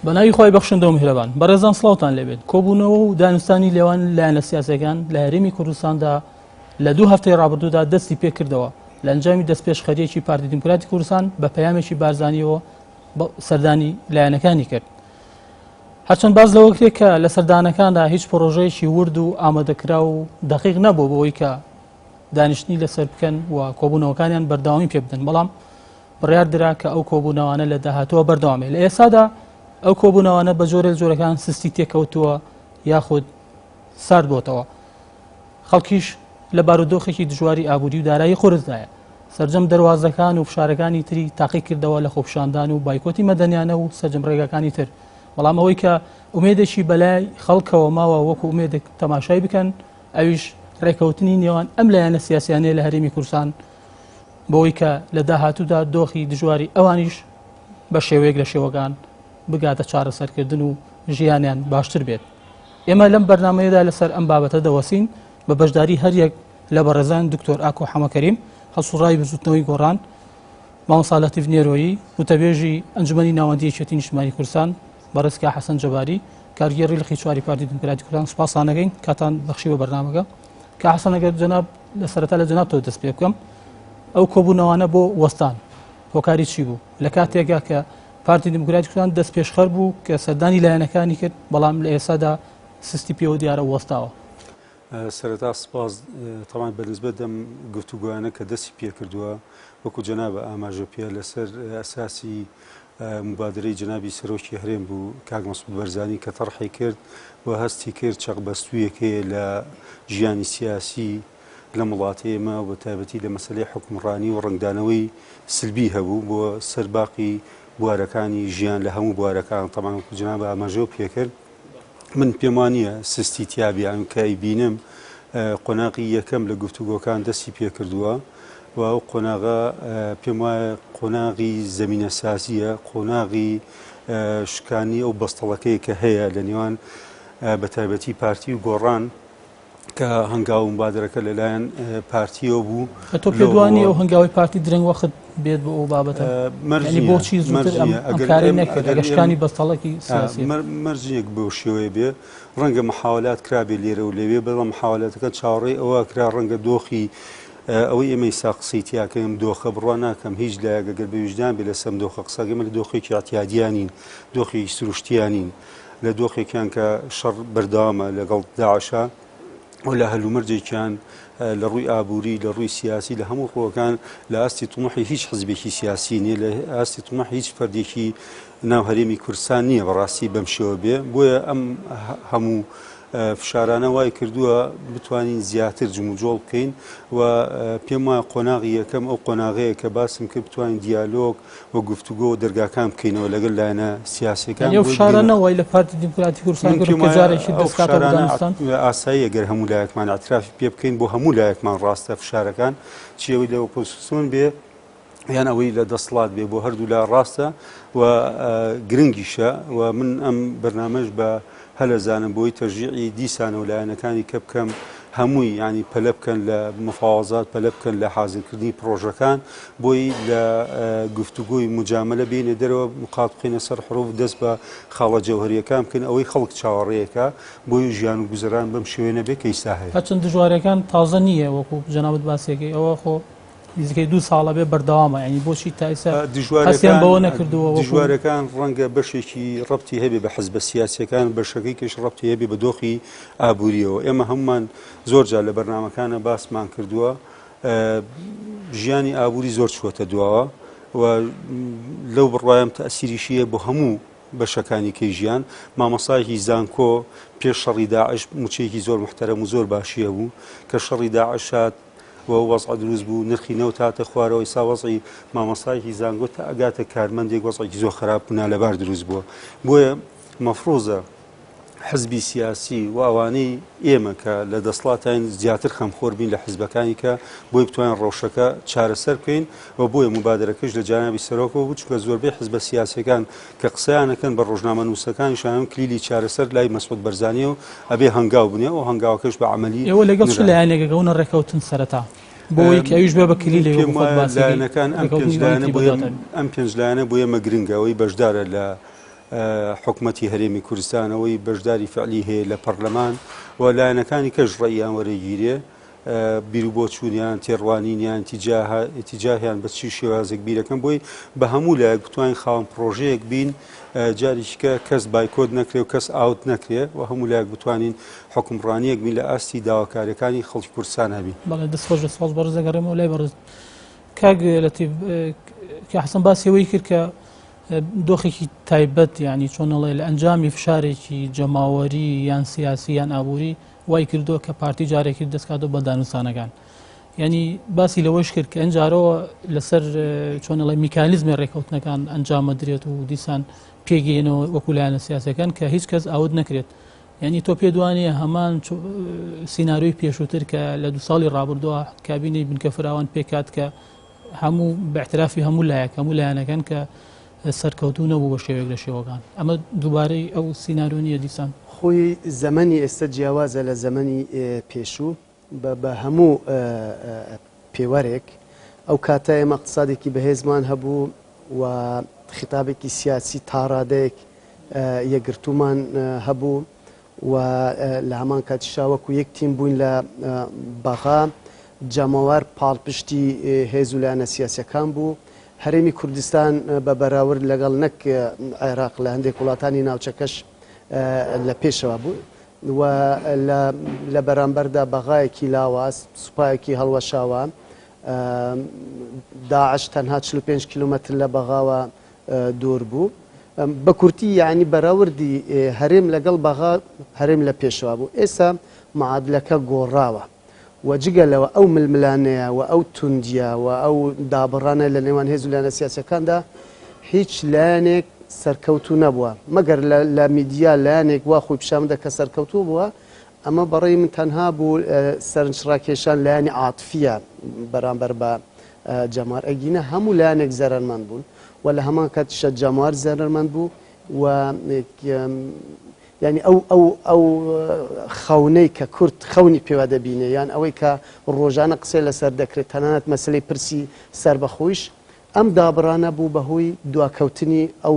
بە ناوی خوای بەخشندە و میهرەبان. بەڕێزان سڵاوتان لێبێت. کۆبوونەوە و دانوستانی لێوان لایەنە سیاسیەکان لە هەرێمی کوردستاندا لە دوو هەفتەی ڕابردوودا دەستی پێکردەوە لە ئەنجامی دەستپێشخەریەکی پارتی دیموکراتی کوردستان بە پەیامێکی بارزانیەوە سەردانی لایەنەکانی کرد. هەرچەند باس لەوە کرێت کە لە سەردانەکاندا هیچ پرۆژەیەکی ورد و ئامادەکراو و دەقیق نەبوو بۆ ئەوەی کە دانیشتنی لەسەر بکەن و کۆبوونەوەکانیان بەردەوامی پێ بدەن، بەڵام بڕیار درا کە ئەو کۆبوونەوانە لە داهاتووە بەردەوام بێت. لە ئێستادا ئەو کۆبوونەوانە بە جۆرێک جۆرەکان سستی تێکەوتووە یاخود سارد بۆتەوە. خەڵکیش لە بارودۆخێکی دژواری ئابووری و دارایی قورسدایە. سەرجەم دەروازەکان و فشارەکانی تری تاقی کردەوە لە خۆپیشاندان و بایکۆتی مەدەنیانە و سەرجەم ڕێگاکانی تر. بەڵام ئەوەی کە ئومێدێکی بەلای خەڵکەوە ماوە وەکو ئومێدێک تەماشای بکەن ئەویش ڕێکەوتنی نێوان ئەم لایەنە سیاسیانەیە لە هەرێمی کوردستان بەوەی کە لە داهاتوودا دۆخی دژواری ئەوانیش بە شێوەیەک لە شێوەکان بگاتە چارەسەرکردن و ژیانیان باشتر بێت. ئێمە لەم بەرنامەیەدا لەسەر ئەم بابەتە دەوەسین بە بەشداری هەریەک لە بەڕێزان دکتۆر ئاکۆ حەمەکەریم هەڵسوڕاوی بزوتنەوەی گۆڕان، مامۆستا لەتیف نێرۆیی وتەبێژی ئەنجومەنی ناوەندی یەکێتی نیشتمانی کوردستان، بەڕێز کا حەسەن جەباری کارگێڕی لقی چواری پارتی دیموکراتی کوردستان. سوپاستان دەکەین کاتان بەخشی بە بەرنامەکە. کا حەسەن ئەگەر جەناب لە سەرەتا لە جەنابتەوە دەست پێ بکەم، ئەو کۆبوونەوانە بۆ وەستان هۆکاری چی بوو لە کاتێکا کە پارتی دیموکراتی کوردستان دەست پێشخەر بوو کە سەردانی لایەنەکانی کرد، بەڵام لە ئێستادا سستی پێوە دیارە وەستاوە؟ سەرەتا سپاس تەبعەن بە نسبەت دەم گفتوگۆیانە کە دەستی پێکردووە وەکو جەنابە ئاماژە پێ لەسەر ئەساسی مبادرەی جەنابی سەرۆکی هەرێم بوو کاک مەسعود بەرزانی کە تەرحی کرد و هەستی کرد چەقبەستوویەک هەیە لە ژیانی سیاسی لەم وڵاتەی ئێمە و بە تایبەتی لە مەسەلەی حوکمڕانی و ڕەنگدانەوەی سلبی هەبوو بۆ سەر باقی بوارەکانی ژیان لە هەموو بوارەکان تەبعەن وەکو جەنابە ئاماژەو پێکرد من پێم وانییە سستی تیابێ ئەم کە ئەیبینم قۆناغی یەکەم لە گفتوگۆکان دەستی پێکردووە و ئەو قۆناغە پێم وایە قۆناغی زەمینەسازییە، قۆناغی شکانی ئەو بەستەڵەکەیە کە هەیە لە نێوان بە تایبەتی پارتی و گۆڕان کە هەنگاو و مبادرەکە لەلایەن پارتیەوە بوو. تۆ پێت وا نییە ئەو هەنگاوەی پارتی درەنگ وەخت بێت بۆ ئەو بابەتە؟ یانی بۆچی زووتر ئەم کارەی نەکرد ئەگەر شکانی بەستەڵەکی سیاسییە؟ مەرج نییە بەو شێوەیە بێ، ڕەنگە محاوەلات کرابێ لێرە و لەوێ، بەڵام محاوەلاتەکان چاوەڕێی ئەوە کرا ڕەنگە دۆخی ئەوەی ئێمە ئیستا قسەی تیا کەین ئەم دۆخە بڕوا ناکەم هیچ لایەک ئەگەر بە ویژدان بێ لەسەر ئەم دۆخە قسە ئێمە لە دۆخێکی ئیعتیادیا نین، دۆخێکی سروشتیا نین. لە دۆخێکیان کە شەڕ بەردەوامە لەگەڵ داعشا و لە هەلومەرجێکیان لە ڕووی ئابووری لە ڕووی سیاسی لە هەموو ڕووەکان لە ئاستی طموحی هیچ حزبێکی سیاسی نییە لە ئاستی طموحی هیچ فەردێکی ناو هەرێمی کوردستان نییە بەڕاستی بەم شێوە بێ بۆیە ئەم هەموو فشارانە وای کردووە بتوانین زیاتر جموجۆڵ بکەین و پێم وایە قۆناغی یەکەم ئەو قۆناغەیە کە باسم کرد بتوانین دیالۆگ و گفتوگۆ و دەرگاکان بکەینەوە لەگەڵ لایەنە سیاسیەکان. یعنی ئەو فشارانە وای لە پارتی دیموکراتی کوردستان من کرد پێم کە وایە جارێکی ئەو دەست کاتەوە بە فشارانە دانوستان؟ ئاساییە گەر هەموو لایەکمان ئیعترافی پێ بکەین بۆ هەموو لایەکمان ڕاستە فشارەکان چی ئەوەی لە ئۆپۆزسیۆن بێ یان ئەوەی لە دەسڵات بێ بۆ هەردوو لا ڕاستە و گرنگیشە و من ئەم بەرنامەش بە هەلەزانم بۆی تەشجیعی دیسانەوە لایەنەکانی کە بکەم هەمووی یانی پەلە بکەن لە مفاوەزات پەلە بکەن لە حازرکردنی پڕۆژەکان بۆی لە گفتوگۆی مجاملە بێینە دەرەوە مقات بخەینە سەر حروف دەست بە خاڵە جەوهەریەکان بکەین ئەوەی خەڵک چاوەڕێیەکە بۆی ژیان و گوزەران بەم شێوەیە نەبێ کە ئیستا هەیە. هەرچەند دژواریەکان تازە نییە وەکو جەنابت باسیەکەی ئەوە خۆ نزیکەی دوو ساڵە بێ بەردەوامە یعنی بۆچی تا ئێستا هەستیان بەوە نەکردووە وەکو دژوارەکان ڕەنگە بەشێکی ڕەبتی هەبێ بە حزبە سیاسیەکان بەشەکەی کەش ڕەبتی هەبێ بە دۆخی ئابووریەوە ئێمە هەمومان زۆر جار لە بەرنامەکانە باسمان کردووە ژیانی ئابووری زۆر چووەتە دواوە و لەو بڕوایم تەسیریشیە بۆ هەموو بەشەکانی کەی ژیان مامۆسایەکی زانکۆ پێش شەڕی داعش موچەیەکی زۆر محتەرەم و زۆر باشی هەبوو کە شەڕی داعش هات و ئەو وەزعە دروست بوو نرخی نەوت هاتە خوارەوە ئیستا وەزعی مامۆستایەکی زانکۆ تا ئەگاتە کارمەندێک وەزعێکی زۆر خراپ و نالەبار دروست بووە بۆیە مەفروزە حزبی سیاسی و ئەوانەی ئێمە کە لە دەسڵاتین زیاتر خەمخۆر بین لە حزبەکانی کە بۆی بتوانین ڕەوشەکە چارەسەر بکەین و بۆیە موبادەرەکەش لە جانابی سەرۆکەوە بوو چونکە زۆربەی حزبە سیاسیەکان کە قسەیانەکەن بە ڕۆژنامەنووسەکانیشان کلیلی چارەسەر لای مەسعود بەرزانیە و ئەبێ هەنگاو بنێ ئەو هەنگاوەکەش بە عەمەلی ئێوە لەگەڵ چ نرا. لایەنێک ئەگەونە ڕێکەوتن سەرەتا بۆ ئەوەی کە ئەویش بێ بە کلیلێک پێم وەکو خۆت وایە باسی ئەکەی لایەنەکان ئەم پێنج ڕێکەوتنی ئەوانی لایەنە تری بۆ بەدواتە بێ. ئەم پێنج لایەنە بۆ ئێمە گرنگە ئەوەی بەشدارە لە. حکومەتی هەرێمی کوردستانەوەی بەشداری فعلی هەیە لە پەرلەمان و لایەنەکانی کەش ڕێیان وەرەگیرێ بیروبۆچوونیان، تێڕوانینیان، ئیتیجاهیان بە چی شێوازێک بیرەکەن بۆی بە هەموو لایەک بتوانین خاوەن پڕۆژەیەک بین جارێکیکە کەس بایکۆت نەکرێ و کەس ئاوت نەکرێ و هەموو لایەک بتوانین حوکمڕانییەک بین لە ئاستی داواکارییەکانی خەڵکی کوردستان هەبین. بەڵێ دەست خۆش بێت سپاس بەڕێز دەگەڕێمەوە لای بەڕێز کاک لەتیف کە حەسەن باسی ئەوەی کرد کە دۆخێکی تایبەت یعنی چۆن ئەڵێ لە ئەنجامی فشارێکی جەماوەری یان سیاسی یان ئابووری وای کردووە کە پارتی جارێکی دەستکاتەوە بە دانوستانەکان ینی باسی لەوەش کرد کە ئەنجارەوە لەسەر چۆنەڵی میکانیزمی ڕێککەوتنەکان ئەنجامە درێت و دیسان پێگەێنەوە وەکو لایەنە سیاسەکان کە هیچ کەس ئاوت نەکرێت یعنی تۆ پێ دوانە هەمان سیناریۆی پێشووتر کە لە دو ساڵی ڕابردووە کابینەی بنکە فراوان پێکات کە هەموو بەاعترافی هەموو لایەک هەموو لایەنەکان کە سەرکەوتوو نەبوو بە شێوەیەک لە شێوەکان. ئەمە دووبارەی ئەو سیناریۆ نییە دیسان؟ خۆی زەمەنی ئێستا جیاوازە لە زەمەنی پێشوو بە هەموو پێوەرێک. ئەو کاتە ئێمە ئیقتسادێکی بەهێزمان هەبوو و خیتابێکی سیاسی تا ڕادەیەک یەکگرتوومان هەبوو. و لە هەمان کاتیشا وەکو یەک تیم بووین لە بەغا، جەماوەر پاڵپشتی هێز و لایەنە سیاسیەکان بوو، هەرێمی کوردستان بە بەراورد لەگەڵ نەک عێراق لە هەندێک وڵاتانی ناوچەکەش لە پێشەوە بوو و لە بەرامبەردا بەغایەکی لاواز، سوپایەکی هەڵوەشاوە، داعش تەنها 45 کیلۆمەتر لە بەغاوە دوور بوو. بە کورتی یانی بەراوردی هەرێم لەگەڵ بەغا هەرێم لە پێشەوە بوو. ئێستا معادلەکە گۆڕاوە و جگە لەوە ئەو ململانێیە و ئەو توندییە و ئەو دابڕانە لە نێوان هێز و لایەنە سیاسییەکاندا هیچ لایەنێک سەرکەوتوو نەبووە. مەگەر لە میدیا لایەنێک وا خۆی پیشان بدات کە سەرکەوتوو بووە، ئەمە بەڕەی من تەنها بۆ سەرنجڕاکێشان لایەنی عاتفییە بەرامبەر بە جەمار ئەگینا هەموو لایەنێک زەرەرمەند بوون و لە هەمان کاتیشا جەمار زەرەرمەند بوو و یعنی ئەو ئەو ئەو خەونەی کە کورد خەونی پێوە دەبینێ یان ئەوەی کە ڕۆژانە قسەی لەسەر دەکرێت تەنانەت مەسلەی پرسی سەربەخۆیش ئەم دابڕانە بوو بەهۆی دواکەوتنی ئەو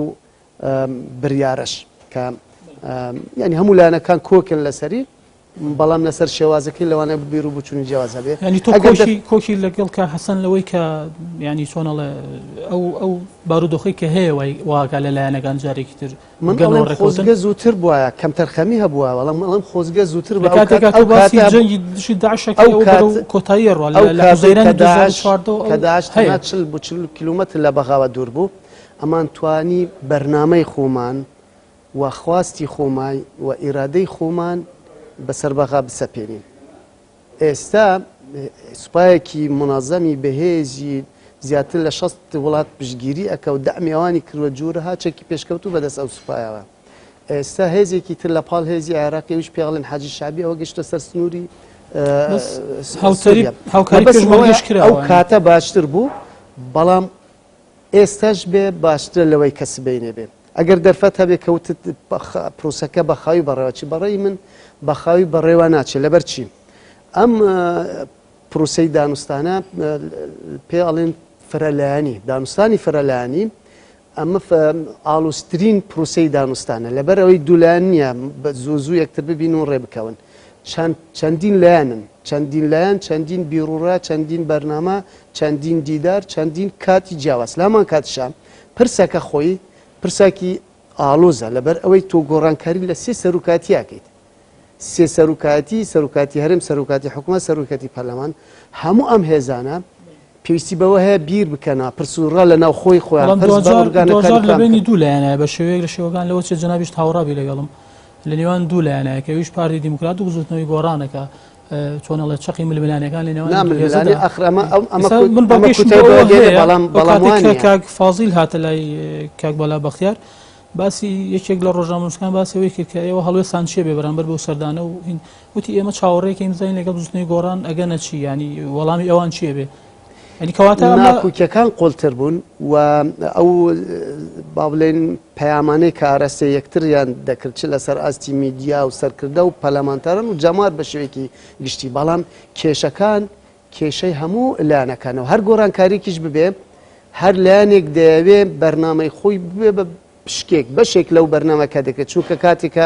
بریارەش کە یعنی هەموو لایەنەکان کۆکن لەسەری بەڵام لەسەر شێوازەکەی لەوانەیە بیر و بچوونی جیاواز هەبێ. یانی تۆ کۆکی کۆکی لەگەڵ کاک حەسەن لەوەی کە یانی چۆن ئەڵێ ئەو ئەو بارودۆخەی کە هەیە وای واکا لە لایەنەکان جارێکی تر من بگەنەوە ئەڵێم ڕێککەوتن؟ خۆزگە زووتر بوایە کەمتەرخەمی هەبووە بەڵام ئەڵێم خۆزگە زووتر لە بوو ئەو کاتێکا کات تۆ ئەو باسی کاتە جەنگی دژی داعشەکەی ئەو ئەوە کات بەرەو کۆتایی ئەڕوا ئەو لە لە کاتەی حوزەیرانی کە داعش 2014 کە ئەو داعش هەیە. تەنها 40 بۆ 40 کیلۆمەتر لە بەغاوە دوور بوو ئەمان توانی بەرنامەی خۆمان و خواستی خۆمان و ئیرادەی خۆمان بەسەر بەغا بسەپێنین. ئێستا سوپایەکی مونەزەمی بەهێزی زیاتر لە 60 وڵات پشتگیری ئەکا و دەعمی ئەوانی کردوە جورەها چەکی پێشکەوتوو بەدەست ئەو سوپایەوە. ئێستا هێزێکی تر لە پاڵ هێزی عێراقی ئەویش پێڵێن حاجی شەعبی ئەوە گەشتە سەر سنووری بەس هاوتەریب سووریا. هاوکاری مەبەستم پێشمەرگەش ئەوەیە کراوە ئەو یانی. کاتە باشتر بوو بەڵام ئێستاش بێ باشترە لەوەی کە سبەینێ بێ. ئەگەر دەرفەت هەبێ کە وتت پرۆسەکە بە خاوی بەڕێوە چی بەڕێی من بە خاوی بەڕێوە ناچێت لەبەر چی ئەم پرۆسەی دانوستانە پێ ئەڵێن فرەلایەنی دانوستانی فرەلایەنی ئەمە ئاڵوزترین پرۆسەی دانوستانە لەبەر ئەوەی دوولایەن نییە زوو زوو یەکتر ببین و ڕێ بکەون چەند چەندین لایەنن چەندین لایەن چەندین بیروڕا چەندین بەرنامە چەندین دیدار چەندین کاتی جیاواز لە هەمان کاتیشا پرسەکە خۆی پرسێکی ئاڵۆزە لەبەر ئەوەی تۆ گۆڕانکاری لە سێ سەرۆکایەتیاکەیت سێ سەرۆکایەتی سەرۆکاتی هەرێم سەرۆکاتی حکومەت سەرۆکاتی پەرلەمان هەموو ئەم هێزانە پێویستی بەوە هەیە بیر بکەنە پرس و ڕا لە ناو خۆی خۆیان بەڵام پرس بە دواجار ئۆرگانەکانی دواجار لە خۆیان بەینی بکەن. دوو لایەنە بە شێوەیەک لە شێوەکان لەوە چێت جەنابیشت هاوڕابی لەگەڵم لە نێوان دوو لایەنە کە ئەویش پارتی دیموکرات و بزوتنەوەی گۆڕانە کە چۆن ئەڵێ چەقی ململانێکان لە نێوان نا دوو ململانێ هێزەدا. ئاخر ئەمە ئەو ئەمە ئێستا کۆ- من ئەمە بەڵگەیشم کوتای بۆ ئەوە بەڵگەیە هەیە بەڵام ئەو بەڵام کاتێک وا کە نییە. کاک فازیل هاتە لای کاک بەلا بەختیار باسی یەکێک لە ڕۆژنامەنووسەکان باسی ئەوەی کرد کە ئێوە هەڵوێستان چییە بێ بەرامبەر بەو سەردانە و هین وتی ئێمە چاوەڕێکەین بزانین لەگەڵ بزوتنەوەی گۆڕان ئەگەنە چی یانی وەڵامی ئەوان چییە بێ یانی کەواتە ئەمە ناکۆکیەکان قوڵتر بوون و ئەو با بڵێین پەیامانەی کە ئاراستەی یەکتریان دەکرد چ لەسەر ئاستی میدیا و سەرکردە و پەرلەمانتاران و جەماوەر بە شێوەیەکی گشتی بەڵام کێشەکان کێشەی هەموو لایەنەکانە و هەر گۆڕانکاریەکیش ببێ هەر لایەنێک دەیەوێ بەرنامەی خۆی ببێ بە. پشکێک بەشێک لەو بەرنامەکە دەکرێت، چونکە کاتێکە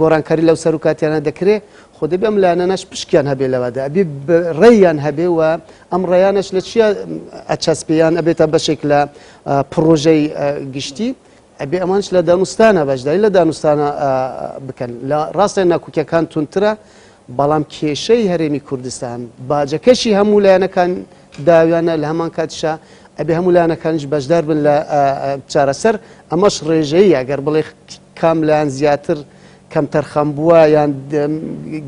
گۆڕانکاری لەو سەرۆکاتیانە دەکرێت، خۆ دەبێ ئەم لایەنانەش پشکیان هەبێ لەوەدا، ئەبێ ڕێیان هەبێ و ئەم ڕێیانەش لە چیە ئەچەسپێ یان ئەبێتە بەشێک لە پڕۆژەی گشتی، ئەبێ ئەمانش لە دانوستانە بەشداری لە دانوستانە بکەن. لە ڕاستە ناکوکیەکان توندترە، بەڵام کێشەی هەرێمی کوردستان باجەکەشی هەموو لایەنەکان داویانە، لە هەمان کاتیشا ئەبێ هەموو لایەنەکانیش بەشدار بن لە چارەسەر. ئەمەش ڕێژەیە، ئەگەر بڵێ کام لایەن زیاتر کەمتەرخەم بووە یان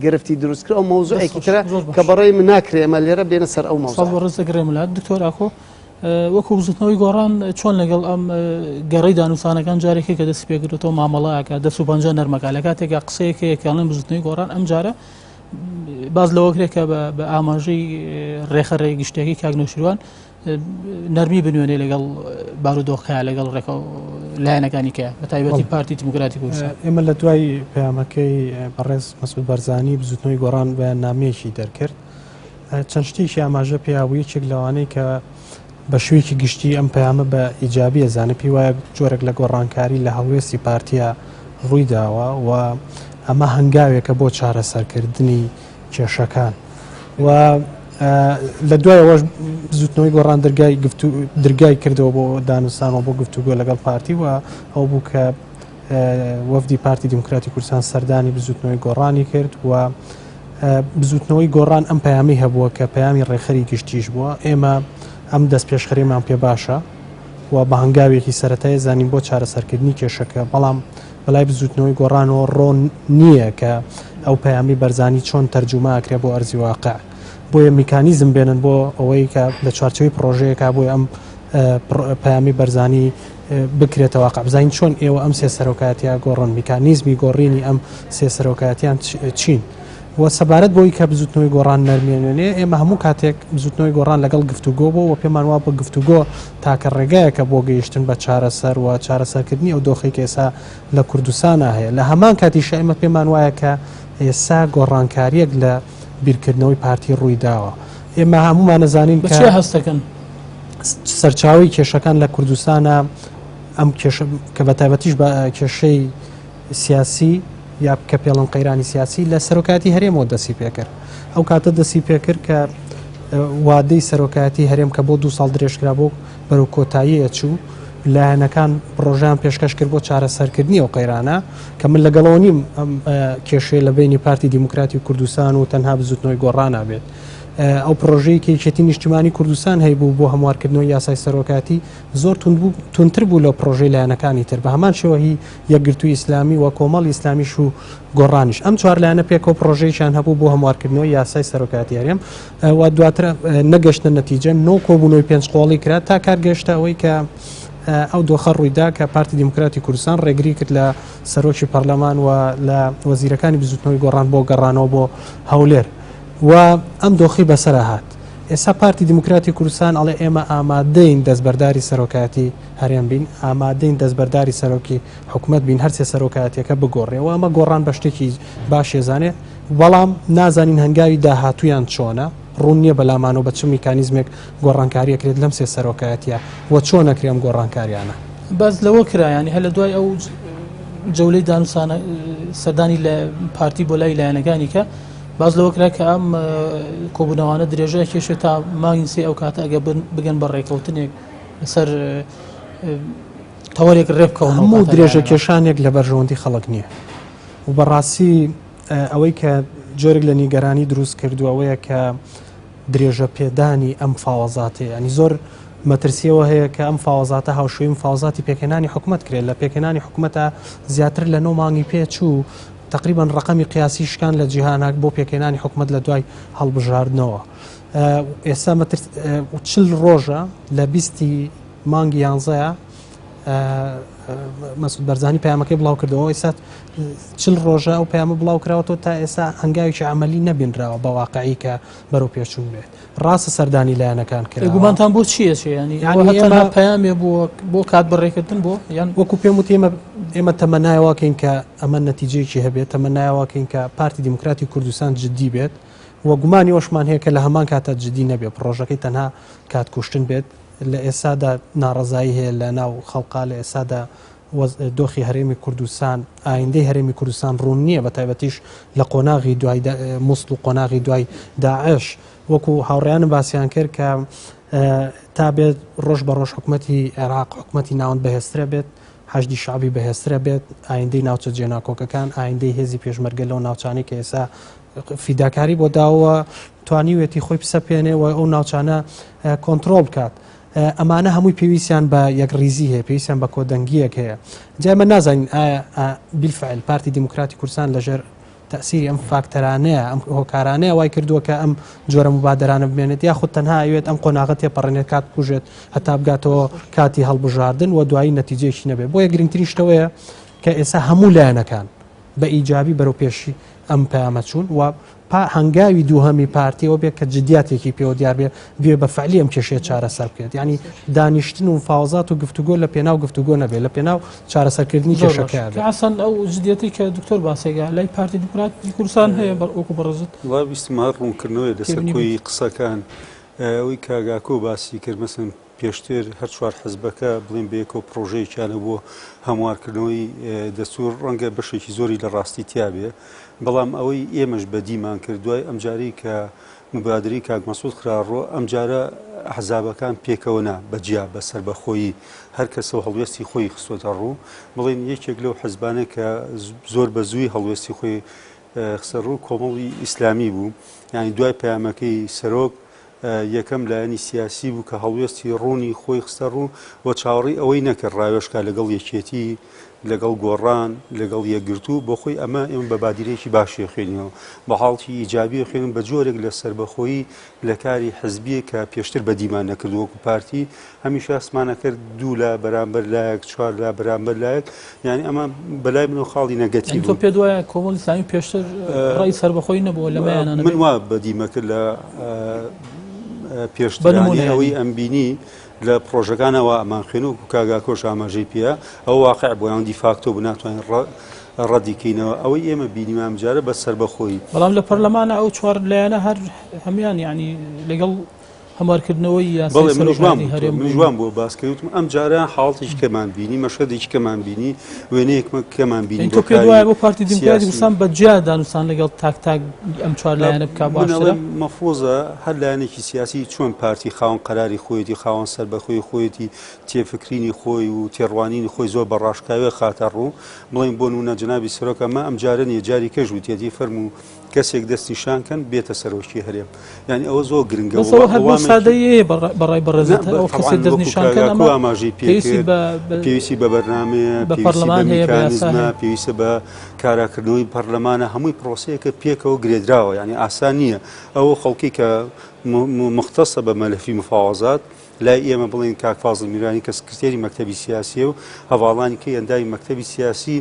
گرفتی دروست کرد، ئەو مەوزوعێکی ترە کە بەڕێی من ناکرێ ئێمە لێرە بێنە سەر ئەو مەوزوع. سڵاو بەڕێز دەگرێم لات دکتۆر ئاکۆ، وەکو بزوتنەوەی گۆڕان چۆن لەگەڵ ئەم گەڕی دانوسانەکان جارێکی کە دەستی پێکردێتەوە مامەڵەکە دەست و پەنجە نەرمەکە، لە کاتێکا قسەیەک هەیە کە ئەڵێن بزوتنەوەی گۆڕان ئەم جارە باز لەوە کرێت کە بە ئاماژەی ڕێخەرە گشتیەکەی کاک نەوشیروان نەرمی بنوێنێ لەگەڵ بارودۆخەکە، لەگەڵ ڕێکە لایەنەکانی کە بە تایبەتی پارتی دیموکراتی کوردستان. ئێمە لە دوای پەیامەکەی بەڕێز مەسعود بەرزانی بزوتنەوەی گۆڕان بەیاننامەیەکی دەرکرد، چەند شتێکی ئاماژە پێیا بوو. یەکێک لەوانەی کە بە شوێکی گشتی ئەم پەیامە بە ئیجابی ئەزانێ، پێی وایە جۆرێک لە گۆڕانکاری لە هەڵوێستی پارتیە ڕووی داوە و ئەمە هەنگاوێکە بۆ چارەسەرکردنی کێشەکان. و لە دوای ئەوەش بزوتنەوەی گۆڕان درگای کردەوە بۆ دانوستان و بۆ گفتوگۆ لەگەڵ پارتی و ئەو بوو کە وەفدی پارتی دیموکراتی کوردستان سەردانی بزوتنەوەی گۆڕانی کرد و بزوتنەوەی گۆڕان ئەم پەیامی هەبووە کە پەیامی ڕێکخەری گشتیش بووە. ئێمە ئەم دەست پێشخەریمان پێ باشە و بە هەنگاوێکی سەتایی زانین بۆ چارەسەرکردنی کێشەکە، بەڵام بەلای بزوتنەوەی گۆڕانەوە ڕۆن نییە کە ئەو پەیامی بەرزانی چۆن تەرجومە ئەکرێ بۆ ئەرزی واقع، بۆیە میکانیزم بێنن بۆ ئەوەی کە لە چوارچێوەی پرۆژەیەکا بۆی ئەم پەیامی بەرزانی بکرێتە واقع. بزانین چۆن ئێوە ئەم سێ سەرۆکایەتیە گۆڕن، میکانیزمی گۆڕینی ئەم سێ سەرۆکایەتیان چین. و سەبارەت بۆی کە بزوتنەوەی گۆڕان نەرمێنێ، ئێمە هەموو کاتێک بزوتنەوەی گۆڕان لەگەڵ گفتوگۆ بۆ و پێمان وا بە گفتوگۆ تاکە ڕێگایەکە بۆ گەیشتن بە چارەسەر و چارەسەرکردنی ئەو دۆخی کە ئێستا لە کوردستانە هەیە. لە هەمان کاتیش ئێمە پێمان وایە کە ئێستا گۆڕانکاریەک لە بیرکردنەوەی پارتی ڕووی داوە. ئێمە هەمومان نەزانین کە چێ هەستەکەن سەرچاوی کێشەکان لە کوردستانە، ئەم کێشە کە بە تایبەتیش بە کێشەی سیاسی یا کە پێڵن قەیرانی سیاسی لە سەرۆکایەتی هەرێمەوە دەستی پێکرد. ئەو کاتە دەستی پێکرد کە وادەی سەرۆکایەتی هەرێم کە بۆ 2 ساڵ درێژکرا بۆ بەرەو کۆتاییە چوو، لایەنەکان پرۆژیان پێشکەش کرد بۆ چارەسەرکردنی ئەو قەیرانە کە من لەگەڵەوە نیم ئەم کێشەیە لە بینی پارتی دیموکراتی کوردستان و تەنها بزوتنەوەی گۆڕانە بێت. ئەو پرۆژەی کە یەکێتی نیشتیمانی کوردستان هەیبوو بۆ هەموارکردنەوەی یاسای سەرۆکایەتی زۆر توندتر بوو لە پرۆژەی لایەنەکانی تر، بە هەمان شێوە هی یەکگرتووی ئیسلامی و کۆمەڵی ئیسلامیش و گۆڕانیش. ئەم چوار لایەنە پێکەوە پرۆژەیەکیان هەبوو بۆ هەموارکردنەوەی یاسای سەرۆکایەتی هەرێم و دواتر نەگەشتە نەتیجە. 9 کۆبوونەوەی 5 قۆڵی کرا تا کار گەشتە ئەوەی کە ئەو دۆخە ڕوویدا کە پارتی دیموکراتی کوردستان ڕێگری کرد لە سەرۆکی پەرلەمان و لە وەزیرەکانی بزوتنەوەی گۆڕان بۆ گەڕانەوە بۆ هەولێر و ئەم دۆخی بەسەرا هات. ئێستا پارتی دیموکراتی کوردستان ئەڵێ ئێمە ئامادەین دەستبەرداری سەرۆکایەتی هەرێم بین، ئامادەین دەستبەرداری سەرۆکی حکومەت بین، هەرسێ سەرۆکایەتیەکە بگۆڕێ و ئەمە گۆڕان بە شتێکی باشێزانێ، بەڵام نازانین هەنگاوی داهاتوویان چۆنە، ڕوون نییە بەلامانەوە بە چ میکانیزمێک گۆڕانکاری ئەکرێت لەم سێ سەرۆکایەتیە و چۆن ئەکرێ ئەم گۆڕانکاریانە. باس لەوە کرا ینی هەر لە دوای ئەو جەولەی دانوسانە سەردانی لە پارتی بۆ لای لایەنەکانی کە باس لەوە کرا کە ئەم کۆبوونەوانە درێژە کێشێت تا مانگی سێ، ئەو کاتە ئەگە بگەن بە ڕێکەوتنێک لەسەر تەوەرێک ڕێ بکەون. هەموو درێژە کێشانێک لە بەرژەوەندی خەڵک نییە و بەڕاستی ئەوەی کە جۆرێک لە نیگەرانی دروست کردووە ئەوەیە کە درێژە پێدانی ئەم فاوەزاتەیە، ینی زۆر مەترسیەوە هەیە کە ئەم فاوەزاتە هاوشێوەی مفاوەزاتی پێکهێنانی حکومەت کرێت. لە پێکهێنانی حکومەتە زیاتر لە 9 مانگی پێچوو، تقریبا ڕقەمی قیاسی شکان لە جیهاناک بۆ پێکهێنانی حکومەت لە دوای هەڵبژاردنەوە. ئێستا 40 ڕۆژە لە 20 مانگی یانزەیە مەسعود بەرزانی پەیامەکەی بڵاو کردەوە. ئێستا 40 ڕۆژە ئەو پەیامە بڵاو کراوەتەوە، تا ئێستا هەنگاوێکی عملی نەبینراوە بە واقعی کە بەرەو پێچوون بێت. ڕاستە سەردانی لایەنەکان کرا. گومانتان بۆ چییە چێ؟ ینی ئێمە پەیامێ بووە بۆ کات بەڕێکردن بۆ یان وەکو پێم وت ئێمە تەمەنایەوەکەین کە ئەمە نەتیجەیەکی هەبێت، تەمەنایەوەکەین کە پارتی دیموکراتی کوردستان جدی بێت و گومانی ئەوشمان هەیە کە لە هەمان کاتە جدی نەبێت، پرۆژەکەی تەنها کات کوشتن بێت. لە ئێسادا ناڕەزایی هەیە لە ناو خەڵقا لە ئێسادا دۆخی هەرێمی کوردستان ئایندەی هەرێمی کوردستان ڕوون نییە بە تایبەتیش لە قۆناغی دوای مووسڵ و قۆناغی دوای داعش وەکو هاوڕیانم باسییان کرد کە تا بێت ڕۆژ بە ڕۆژ حکوومەتی عێراق حکوومەتی ناوەند بەهێزترە بێت حەشدی شەعبی بەهێزترە بێت ئایندەی ناوچە جێناکۆکەکان ئایندەی هێزی پێشمەرگە لەو ناوچانەی کە ئێستا فیداکاری بۆ داوە توانیوێتی خۆی بسەپێنێ و ئەو ناوچانە کۆنتترۆل بکات ئەمانە هەمووی پێویستیان بە یەکڕیزی هەیە پێویستیان بە کۆدەنگیەک هەیە جا ئێمە نازانین ئایا بیلفعل پارتی دیموکراتی کوردستان لەژێر تەسیری ئەم فاکتەرانەیە ئەم هۆکارانەیە وای کردووە کە ئەم جۆرە مبادرانە بمێنێت یاخود تەنها ئەوێت ئەم قۆناغە تێپەڕێنێت کات بکوژێت هەتا بگاتەوە کاتی هەڵبژاردن و دوایی نەتیجەیەکی نەبێت بۆیە گرنگترین شتەوەیە کە ئێستا هەموو لایەنەکان بە ئیجابی بەرەو پێشی ئەم پەیامە چوون و پا هەنگاوی دووهەمی پارتی ئەوە بێت کە جدیاتێکی پێوە دیار بێ بێ بە فعلی ئەم کێشەیە چارەسەر بکرێت یعنی دانیشتن و مفاوەزات و گفتوگۆ لە پێناو گفتوگۆ نەبێت لە پێناو چارەسەرکردنی زۆر باش کێشەکەیا بێت. حەسەن ئەو جدیەتەی کە دکتۆر باسێکا لای پارتی دیموکراتی کوردستان هەیە بەر وەکو بەڕێزت وەڵا ویستم هەر ڕوونکردنەوەیە لەسەر تێبینی کۆی بێت. قسەکان ئەوەی کاک ئاکۆ باسی کرد مەسەن پێشتر هەر چوار حزبەکە بڵێن بەیەکەوە پڕۆژەیەکیان هەبوو هەموارکردنەوەی دەستور ڕەنگە بەشێکی زۆری لە ڕاستی تیابێ بەڵام ئەوەی ئێمەش بەدیمان کرد دوای ئەمجارەی کە مبادرەی کاک مەسعود خراڕۆ ئەمجارە ئەحزابەکان پێکەوە نا بە جیا بە سەربەخۆیی هەر کەسە و هەڵوێستی خۆی خستۆتە ڕوو بڵێن یەکێک لەو حزبانە کە زۆر بە زووی هەڵوێستی خۆی خستە ڕوو کۆمەڵی ئیسلامی بوو یعنی دوای پەیامەکەی سەرۆک یەکەم لایەنی سیاسی بوو کە هەڵوێستی ڕوونی خۆی خستە ڕوو و چاوەڕێی ئەوەی نەکرد ڕاوێژ کا لەگەڵ یەکێتی، لەگەڵ گۆڕان، لەگەڵ یەکگرتوو، بۆ خۆی ئەمە ئێمە بە بادیرەیەکی باشی ئەخوێنینەوە، بە حاڵەتی ئیجابی ئەخوێنین بە جۆرێک لە سەربەخۆیی لە کاری حزبییە کە پێشتر بەدیمان نەکردووە وەکو پارتی هەمیشە هەستمان ئەکرد دوو لا بەرامبەر لایەک، چوار لا بەرامبەر لایەک، یانی ئەمە بەلای منەوە خاڵی نەگەتیڤ یانی تۆ بوو. پێت وایە کۆمەڵی ئیسلامی پێشتر ڕای سەربەخۆی نەبووە لەمەیانە من نەبێت؟ وا بەدیمە کرد لە پێشتر بە نموونە یانی ئەوەی یانی. ئەمبینی لە پڕۆژەکانەوە ئەمان خوێن و کاک ئاکۆش ئاماژەی پێیە ئەوە واقع بوو یان دیفاکتۆ بوو ناتوانین ڕەدی کەینەوە ئەوەی ئێمە بینیمان ئەمجارە بە سەربەخۆیی. بەڵام لە پەرلەمانە ئەو چوار لایەنە هەر هەموویان یانی لەگەڵ هەموارکردنەوەی یاسای بەڵێ منیش وام سەرۆکایەتی وتووە هەرێم منیش بوون. وام بۆ باس کرد وتم ئەم جارە حاڵەتێکی کەمان بینی مەشهەدێکی کەمان بینی وێنەیەکمە کەمان بینی یانی بۆ تۆ پێت کاری وایە بۆ پارتی دیموکراتی سیاسی. کوردستان بە جیا دانوستان لەگەڵ تاک تاک ئەم چوار لایەنە بکا من باشترە؟ ئەڵێم مەفروزە هەر لایەنێکی سیاسی چۆن پارتی خاوەن قەراری خۆیەتی خاوەن سەربەخۆی خۆیەتی تێفکرینی خۆی و تێڕوانینی خۆی زۆر بە ڕاشکاوێ خاتە ڕوو بڵێن بۆ نمونە جەنابی سەرۆک ئەمە ئەم جارە نییە جاری کەش وتیەتی فەرموو کەسێک دەستنیشان کەن بێتە سەرۆکی هەرێم یانی ئەوە زۆر گرنگە بەس ئەوە هەر بۆ وەڵامێکی سادەیەیە بەڕای بەڕێزت نا ئەو طبعا کەسێک وەکو دەستنیشان کاک کەن ئاکۆ ئەمە ئاماژەی پێویستی پێکرد بە بە پێویستی بە بەرنامەیە بە پێویستی بە پەرلەمان هەیە بە یاسا میکانیزمە هەیە. پێویستە بە کاراکردنەوەی پەرلەمانە هەمووی پرۆسەیەکە پێکەوە گرێدراوە یعنی ئاسان نییە ئەو خەڵکی کە مختصە بە مەلەفی مفاوەزات لای ئێمە بڵێن کاک فازڵ میرانی کە سکرتێری مەکتەبی سیاسیە و هەڤاڵانی کەی ئەندامی مەکتەبی سیاسی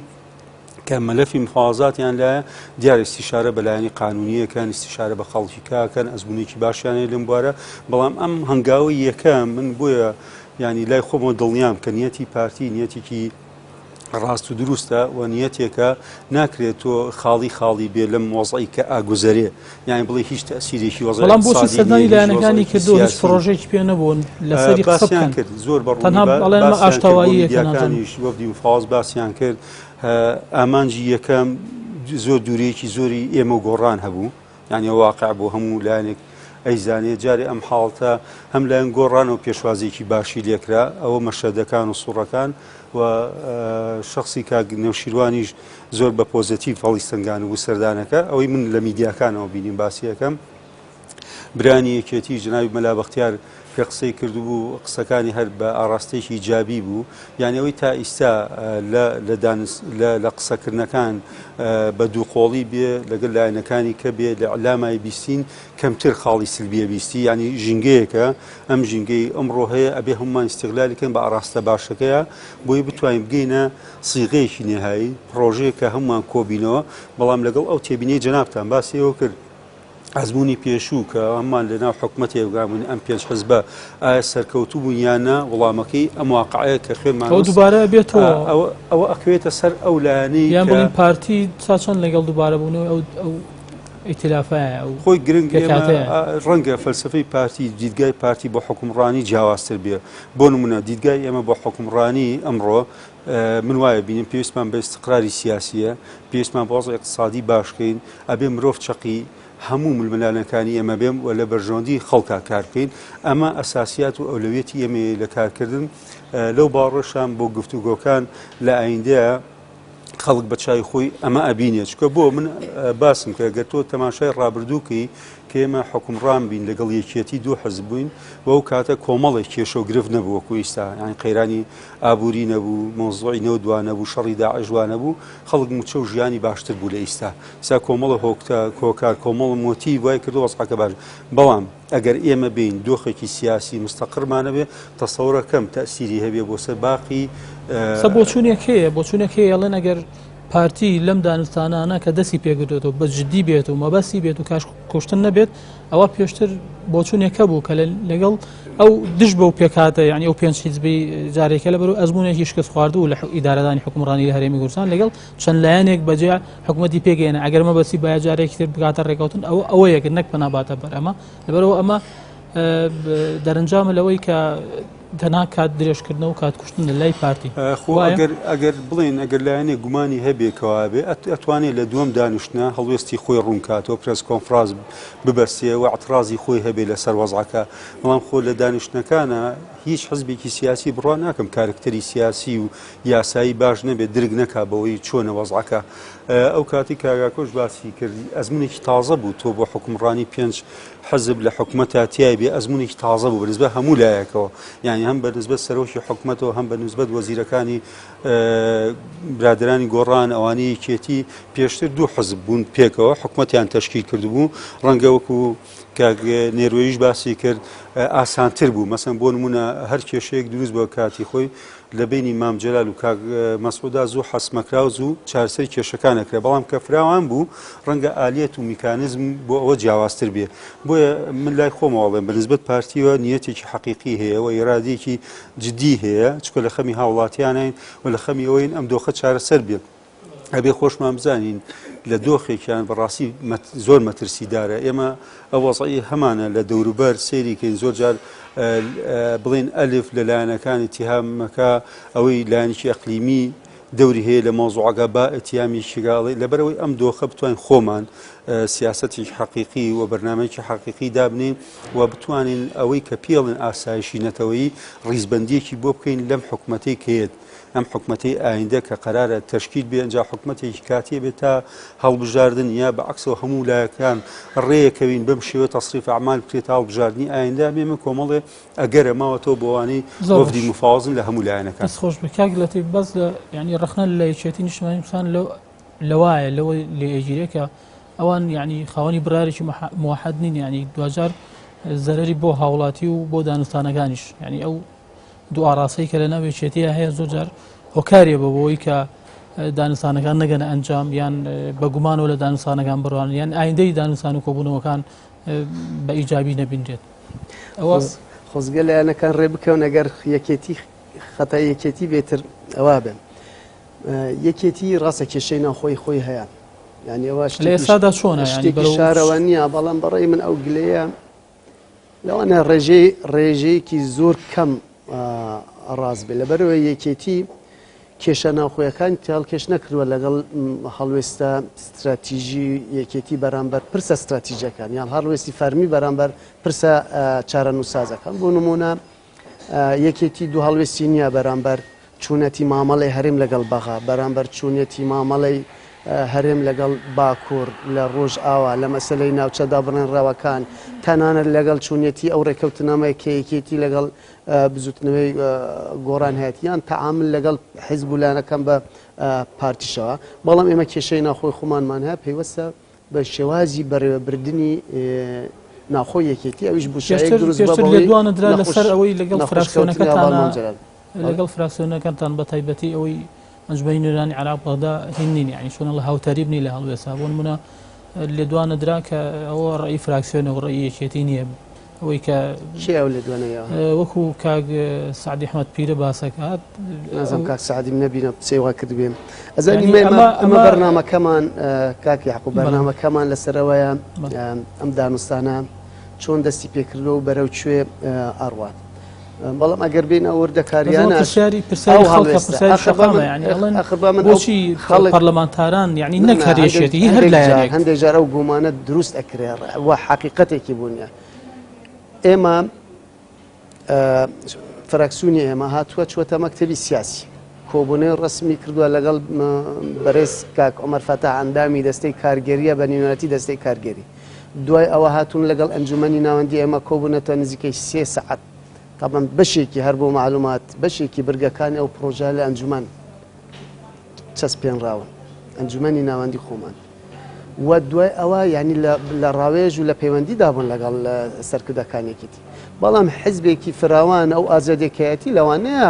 کە مەلەفی مفاوەزاتیان لایە دیارە ئیستیشارە بە لایەنی قانونیەکان ئیستیشارە بە خەڵکی کاکەن ئەزمونێکی باشیان هەیە لەم بوارە بەڵام ئەم هەنگاوی یەکەم من بۆیە ینی لای خۆمەوە دڵنیام کە نیەتی پارتی نیەتێکی ڕاست و دروستە و نیەتێکە ناکرێت تۆ خاڵی خاڵی بێ لەم وەزعی کە ئاگوزەرێ یانی بڵێ هیچ تەسیرێکی وەزعی بەڵام بۆچی اقتصادی سەردانی نییە، هیچ لایەنەکانی وەزعێکی کردووە هیچ سیاسی پڕۆژەیەکی پێ نەبوون لەسەری قسە باسیان بکەن کرد زۆر بە ڕوونی تەنها ئەڵێن ئەمە باسیان کرد بۆ ئاشتەواییەکە نازانم میدیاکانیش وەفدی مفاوەز باسیان کرد ئامانجی یەکەم زۆر دوورێکی زۆری ئێمە و گۆڕان هەبوو یانی ئەوە واقع بۆ هەموو لایەنێک ئەیزانێ جارێ ئەم حاڵتە هەم لایەن گۆڕانەوە پێشوازیەکی باشی لێکرا ئەوە مەشهەدەکان و سوڕەکان و شخصی کاک نەوشیروانیش زۆر بە پۆزەتیڤ هەڵیسەنگان بوو سەردانەکە ئەوەی من لە میدیاکانەوە بینیم باسیەکەم برانی یەکێتی جەنابی مەلا بەختیار کە قسەی کردبوو قسەکانی هەر بە ئاڕاستەیەکی ئیجابی بوو یانی ئەوەی تا ئیستا لە لە دانس لە لە قسەکردنەکان بە دووقۆڵی بێ لەگەل لایەنەکانی کە بێ لە ئیعلامای بیستین کەمتر خاڵی سلبیە بیستی یانی ژینگەیەکە ئەم ژینگەی ئەمڕۆ هەیە ئەبێ هەمومان ئیستیغلالی کەن بە ئاڕاستە باشەکەیە بۆی بتوانین بگەینە سیغەیەکی نهایی پڕۆژەیەک کە هەمومان کۆبینەوە بەڵام لەگەڵ ئەو تێبینەی جەنابتان باسی ئەوە کرد ئەزموونی پێشوو کە هەموومان لەناو حکومەتێکدا بووین ئەم پێنج حزبە ئایا سەرکەوتوو بوون یان نا وڵامەکەی ئەم واقعەیە کە خوێنمان ئەوە وست دووبارە بێتەوە ئەوە ئەوە ئەکەوێتە سەر ئەو لایەنەی یان کە بڵین پارتی تا چەند لەگەڵ دووبارە بوونەوەی ئەو ئەو ئیتلافایە ئەو خۆی گرنگ ئێمە پێکهاتەیە. ڕەنگە فەلسەفەی پارتی دیدگای پارتی بۆ حوکمڕانی جیاوازتر بێ. بۆ نمونە دیدگای ئێمە بۆ حوکمڕانی ئەمڕۆ من وایە بینم پێویستمان بە ئیستقراری سیاسیە، پێویستمان بە وەزعی ئیقتسادی باش کەین، ئەبێ مرۆڤ چەقی هەموو ململانێکانی ئێمە بێم و لە بەرژەوەندی خەڵکا کار بکەین. ئەمە ئەساسیات و ئەولەویەتی ئێمەیە لە کارکردن. لەو باوەڕەشام بۆ گفتوگۆکان لە ئایندەیە خەڵک بە چاوی خۆی ئەمە ئەبینێ. چونکە بۆ من باسم کرد گەر تۆ تەماشای ڕابردوو کەی کە ئێمە حوکمڕان بین لەگەڵ یەکێتی دوو حزب بووین و ئەو کاتە کۆمەڵێک کێشە و گرفت نەبوو وەکو ئیستا، یانی قەیرانی ئابووری نەبوو، مەوزوعی نەوت وا نەبوو، شەڕی داعش وا نەبوو، خەڵک مووچە و ژیانی باشتر بوو لە ئیستا. ئیستا کۆمەڵە هۆکتە هۆکار کۆمەڵ مۆتیڤ وای کردووە وەزعەکە باش بەڵام ئەگەر ئێمە بێین دۆخێکی سیاسی مستەقڕمان هەبێ تەسەورەکەم تەئسیری هەبێ بۆ سەر باقی سە بۆچوونێک هەیە بۆچوونێک هەیە ئەڵێن ئەگەر پارتی لەم دانوستانانە کە دەستی پێگرتووەتەوە بە جدی بێت و مەبەستی بێت و کاش کوشتن نەبێت ئەوە پێشتر بۆچوونێکە بوو کە لەگەڵ ئەو دژ بەو پێکهاتە یعنی ئەو پێنج حیزبی جارێکە لەبەر ئەزمونێکی شکست خواردوو لە ئیدارەدانی حکومڕانی لە هەرێمی کوردستان لەگەڵ چەند لایەنێک بەجێ حکوومەتی پێگەێنە ئەگەر مەبەستی باە جارێکی تر بگاتە ڕێکەوتن ئەوە ئەوەیەک نەک پەناباتە بەر ئەمە لەبەرەوە ئەمە دەرەنجامە لەوەی کە تەنها کات درێژکردنەوە و کات کوشتن لە لای پارتی. خۆ ئەگەر ئەگەر بڵێن ئەگەر لایەنێک گومانی هەبێ کەوابێ ئەتوانێ لە دووەم دانیشتنا هەڵوێستی خۆی ڕوون کاتەوە press conference ببەستێ و اعترازی خۆی هەبێ لەسەر وەزعەکە بەڵام خۆ لە دانیشتنەکانە هیچ حزبێکی سیاسی بڕوا ناکەم کارکتەری سیاسی و یاسایی باش نەبێت درک نەکا بەوەی چۆنە وەزعەکە ئەو کاتی کاگاکۆش باسی کرد ئەزمونێکی تازە بوو تۆ بۆ حکومڕانی پێنج حزب لە حکومەتا تیای بێ ئەزمونێکی تازە بوو بەنسبەت هەموو لایەکەوە یعنی هەم بەنسبەت سەرۆکی حکومەتەوە هەم بەنسبەت وەزیرەکانی برادرانی گۆڕان ئەوانەی یەکێتی پێشتر دوو حزب بوون پێکەوە حکومەتیان تەشکیل کردبوو ڕەنگە وەکو کاک نێروەیش باسی کرد ئاسانتر بوو مەسەن بۆ نمونە هەر کێشەیەک دروست بە کاتی خۆی لە بەینی مام جەلال و کاک مەسعودا زوو حەسمەکرا و زوو چارەسەری کێشەکان ئەکرا، بەڵام کە فراوان بوو ڕەنگە ئالیەت و میکانیزم بۆ ئەوە جیاوازتر بێ. بۆیە من لای خۆمەوە ئەڵێم بە نسبەت پارتیوە نیەتێکی حەقیقی هەیە و ئیرادەیەکی جدی هەیە، چونکە لە خەمی هاوڵاتیانین و لە خەمی ئەوەین ئەم دۆخە چارەسەر بێ. ئەبێ خۆشمان بزانین لە دۆخێکیان بەڕاستی زۆر مەترسیدارە ئێمە ئەو وەزعی هەمانە لە دەوروبەر سەیری کەین زۆر جار بڵێن ئەلف لە لایەنەکانی تیهامەکە ئەوەی لایەنێکی ئەقلیمی دەوری هەیە لە مەوزوعەکە با ئەتیامی شگاڵی لەبەرەوەی ئەم دۆخە بتوانین خۆمان سیاسەتێکی حەقیقی و بەرنمەیەکی حەقیقی دابنین و بتوانین ئەوەی کە پێڵن ئاسایشی نەتەوەیی ڕیزبندیەکی بۆ بکەین لەم حکومەتەی کەیت ئەم حکومەتەی ئایندە کە قەرارە تەشکیل بێ ئەنجا حکومەتێکی کاتیە بێت تا هەڵبژاردن یا بە عەکسەوە هەموو لایەکان ڕێیەکەوین بەم شێوە تەسریف ئەعمال بکرێت تا هەڵبژاردنی ئایندە ئێمە کۆمەڵێ ئەگەرە ماوەتەوە بۆوانەی وەفدی مفاوەزن لە هەموو لایەنەکان. دەست خۆش بێ کاک لەتیف بەس لە یعنی ڕەخنە لە یەکێتی نیشتمانی کوردستان لەو لەوایە لەوە لێ ئەگیرێ کە ئەوان یعنی خاوەنی بڕارێکی موحد نین یعنی دواجار زەرەری بۆ هاوڵاتی و بۆ دانوستانەکانیش یعنی ئەو دوو ئاڕاستەی کە لەناو یەکێتیە هەیە زۆر جار هۆکاریە بۆ بۆی کە دانوستانەکان نەگەنە ئەنجام یان بە گومانەوە لە دانوستانەکان بڕوان یان ئایندەی دانوستان و کۆبوونەوەکان بە ئیجابی نەبینرێت. ئەوە خۆزگە لایەنەکان ڕێ بکەون ئەگەر یەکێتی خەتای یەکێتی بێتر ئەوە بن یەکێتی ڕاستە کێشەی ناوخۆی خۆی هەیە یعنی ئەوە لە ئێستادا چۆنە شتێکی شارەوە نییە بەڵام بەڕێی من ئەو گلەیە لەوانە ڕێژەی ڕێژەیەکی زۆر کەم ڕاست بێت لەبەرەوەی یەکێتی کێشە ناوخۆیەکانی تێهەڵکێش نەکردووە لەگەڵ هەڵوێستە ستراتیژی یەکێتی بەرامبەر پرسە ستراتیژەکان یان هەڵوێستی فەرمی بەرامبەر پرسە چارەنووسازەکان بۆ نمونە یەکێتی دوو هەڵوێستی نییە بەرامبەر چوونەتی مامەڵەی هەرێم لەگەڵ بەغا، بەرامبەر چوونیەتی مامەڵەی هەرێم لەگەڵ باکوور لە ڕۆژئاوا، لە مەسەلەی ناوچە دابڕێنراوەکان، تەنانەت لەگەڵ چوونیەتی ئەو ڕێککەوتنامەی کە یەکێتی لەگەڵ بزووتنەوەی گۆڕان هەیەتی، یان تەعامل لەگەڵ حیزب و لایەنەکان بە پارتیشەوە. بەڵام ئێمە کێشەی ناوخۆی خۆمانمان هەیە پەیوەستە بە شێوازی بەڕێوەبردنی ناوخۆی یەکێتی، ئەویش بوشایەک دروست بووە پێشتر بەهۆی لێدوانە درا نەخۆش لەسەر ئەوەی لەگەڵ نەخۆشکەوتنی هەڤاڵ فراکسیۆنەکەتانە مام جەلال. لەگەڵ فراکسیۆنەکانتان بە تایبەتی ئەوەی ئەنجومەنی نوێنەرانی عێراق بەغدا هین نین یعنی چۆن ئەڵێ هاوتەریب نین لە هەڵوێستا بۆ نمونە لێدوانە درا کە ئەوە ڕەئی فراکسیۆنە و ڕەئی یەکێتی نییە. ئەوەی کە کێ ئەو لێدوانە یاوە؟ وەکو کاک سەعدی ئەحمەد پیرە باسەکات. نازم کاک سەعدیم نەبینە قسەی وا کردبێ. ئەزانی ئەمە بەرنامەکەمان کاک یعقوب بەرنامەکەمان لەسەرەوەیە ئەم دانوستانە چۆن دەستی پێکردووە و بەرەو کوێ ئەڕوات. بەڵام ئەگەر بین ئەو وردەکاریانە پرسیاری پرسیاری خەڵکە پرسیاری شەقامە یعنی ئەڵێن بۆچی پەرلەمانتاران یعنی نەک هەر یەکێتی هەر لایەنێک هەندێک جار ئەو گومانە دروست ئەکرێ و حەقیقەتێکی بوونیە ئێمە فراکسیۆنی ئێمە هاتووە چوەتە مەکتەبی سیاسی کۆبوونەوەی ڕەسمی کردووە لەگەڵ بەرێز کاک عومەر فەتاح ئەندامی دەستەی کارگێریە بە نوێنەرایەتی دەستەی کارگێری دوای ئەوە هاتوون لەگەڵ ئەنجومەنی ناوەندی ئێمە کۆبوونەتەوە نزیکەی سێ سەعات تەبعەن بەشێکی هەر بۆ مەعلومات بەشێکی برگەکانی ئەو پڕۆژە لە ئەنجومەن چەسپێنراون ئەنجومەنی ناوەندی خۆمان و دوای ئەوە یعنی لە ڕاوێژ و لە پەیوەندیدا بوون لەگەڵ سەرکردەکان یەکێتی بەڵام حزبێکی فراوان ئەو ئازادێکایەتی لەوانەیە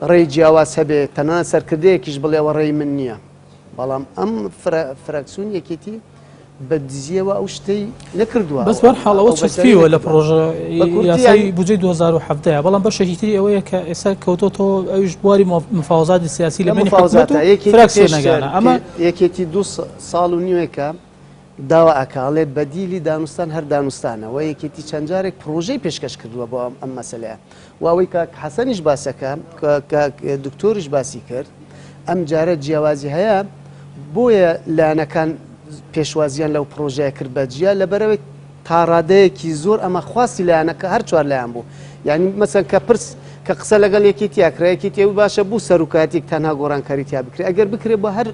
ڕێی جیاواز هەبێ تەنانەت سەرکردەیەکیش بڵێ ئەوە ڕێی من نییە بەڵام ئەم فراکسیۆن یەکێتی بە دزیەوە ئەو شتەی نەکردووە. بەس بەرحاڵ ئەوە چەسپیوە لە پڕۆژە یاسای بودجەی 2017 بەڵام بەشێکی تری ئەوەیە کە ئێستا کەوتۆتەوە ئەویش بواری مفاوەزاتی سیاسی لە بەینی حکومەت و فراکسیۆنەکانە. ئەمە یەکێتی دوو ساڵ و نیوێکە داوا ئەکا ئەڵێ بەدیلی دانوستان هەر دانوستانە و یەکێتی چەند جارێک پڕۆژەی پێشکەش کردووە بۆ ئەم مەسەلەیە و ئەوەی کاک حەسەنیش باسەکە کاک دکتۆریش باسی کرد ئەم جارە جیاوازی هەیە بۆیە لایەنەکان پێشوازیان لەو پڕۆژەیە کرد بە جیا لەبەرەوەی تاڕادەیەکی زۆر ئەمە خواستی لایەنەکە هەر چوار لایەن بوو یعنی مەسەن کە پرس کە قسە لەگەڵ یەکێتیا کرا یەکێتی ئەو باشە بوو سەرۆکایەتیک تەنها گۆڕانکاری تیا بکرێ ئەگەر بکرێ بۆ هەر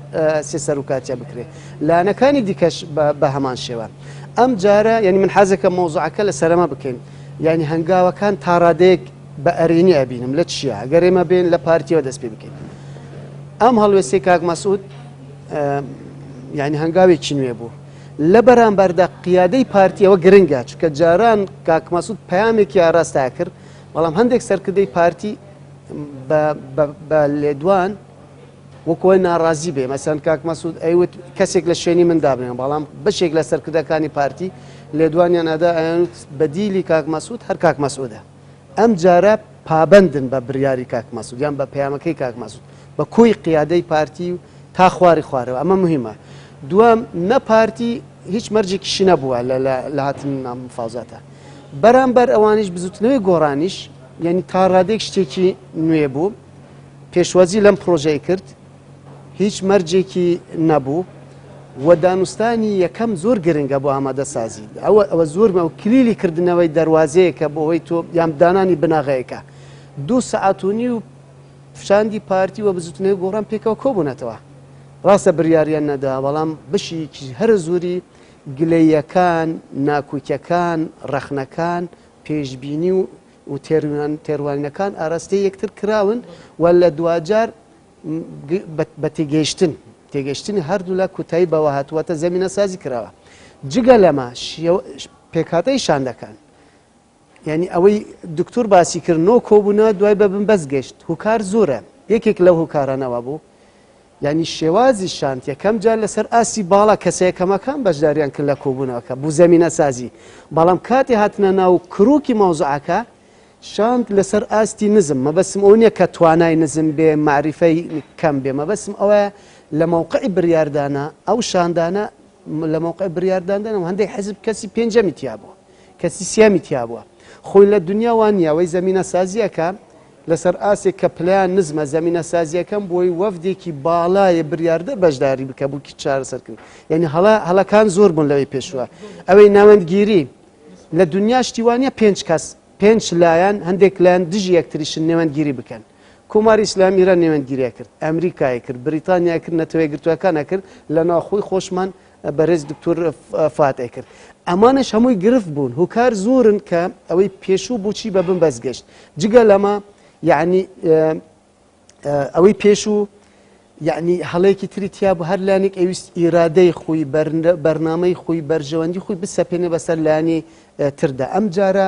سێ سەرۆکاتیا بکرێ لایەنەکانی دیکەش بە هەمان شێوە ئەم جارە یعنی من حەزەکە مەوزوعەکە لە سەرەمە بکەین یعنی هەنگاوەکان تاڕادەیەک بە ئەرێنی ئەبینم لە چیا گەر ئێمە بێن لە پارتیەوە دەست پێ بکەین ئەم هەڵوێستی کاک مەسعود یعنی هەنگاوێکی نوێ بوو لە بەرامبەردا قیادەی پارتیەوە گرنگە چونکە جاران کاک مەسعود پەیامێکی ئاراستە کرد بەڵام هەندێک سەرکردەی پارتی بە لێدوان وەکۆی ناڕازی بێ مەسەن کاک مەسعود ئەیوت کەسێک لە شوێنی من دابنێن بەڵام بەشێک لە سەرکردەکانی پارتی لێدوانیان ئەدا ئەیانوت بەدیلی کاک مەسعود هەر کاک مەسعودە ئەم جارە پابەندن بە بریاری کاک مەسعود یان بە پەیامەکەی کاک مەسعود بە کۆی قیادەی پارتی و تا خواری خوارەوە ئەمە مهمە دووەم نە پارتی هیچ مەرجێکیشی نەبووە لە هاتن مفاوزاتە بەرامبەر ئەوانیش بزوتنەوەی گۆڕانیش یعنی تا ڕادێک شتێکی نوێ بوو پێشوازی لەم پرۆژەی کرد هیچ مەرجێکی نەبوو و دانوستانی یەکەم زۆر گرنگە بۆ ئامادەسازی ئەوە ئەوە زۆر و کلیلی کردنەوەی دەروازەیەکە بۆ ئەوەی تۆ یان دانانی بناغەیەکە دوو سەعات و نیو شاندی پارتی و بزوتنەوەی گۆڕان پێکەوە کۆبوونەتەوە ڕاستە بریاریان نەدا بەڵام بەشێکی هەرە زۆری گلەییەکان ناکۆکیەکان ڕەخنەکان پێشبینی و و تێروانینەکان ئاراستەی یەکتر کراون و لە دواجار بە تێگەیشتن تێگەیشتنی هەردوولا کوتایی بەوە هاتووەتە زەمینە سازی کراوە جگە لەمە پێکهاتەی شاندەکان یعنی ئەوەی دکتۆر باسی کرد نۆ کۆبوونەوە دوای بە بنبەست گەشت هوکار زۆرە یەکێک لەو هوکارانەوە بوو یعنی شێوازی شاند یەکەم جار لەسەر ئاستی باڵا کەسە یەکەمەکان بەشداریان کرد لە کۆبوونەوەکە بوو زەمینە سازی بەڵام کاتی هاتنە ناو کروکی مەوزوعەکە شاند لەسەر ئاستی نزم مەبەستم ئەوە نییە کە توانای نزم بێ مەعریفەی کەم بێ مەبەستم ئەوەیە لە مەوقعی بریاردانە ئەو شاندانە لە مەوقعی بریارداندان و هەندێک حزب کەسی پێنجەمی تیا بووە کەسی سیامی تیا بووە خۆی لە دنیا وان نییە ئەوەی زەمینە سازیەکە لەسەر ئاستێک کە پلەیان نزمە زەمینە سازیەکەم بۆی وەفدێکی باڵایە بریاردەر بەشداری بکە بوو چارەسەرکردن یعنی هەڵە هەڵەکان زۆر بوون لەوەی پێشوە ئەوەی ناوەندگیری لە دنیا شتی وا نییە پێنج کەس پێنج لایەن هەندێک لایەن دژی یەکتریشن نێوەندگیری بکەن کۆماری ئیسلامی ئیران نێوەندگیری کرد ئەمریکای کرد بریتانیا کرد نەتەوە یەکگرتووەکان کرد لە ناوخۆی خۆشمان بەرێز دکتۆر فات کرد ئەمانش هەمووی گرفت بوون هوکار زۆرن کە ئەوەی پێشوو بۆچی بە بن بەس گەشت جگە لەمە یعنی ئەوەی پێشوو یەعنی هەڵەیەکی تری تیا بوو هەر لایەنێک ئەویست ئیرادەی خۆی بەرنامەی خۆی بەرژەوەندی خۆی بسەپێنێ بەسەر لایەنی تردا ئەم جارە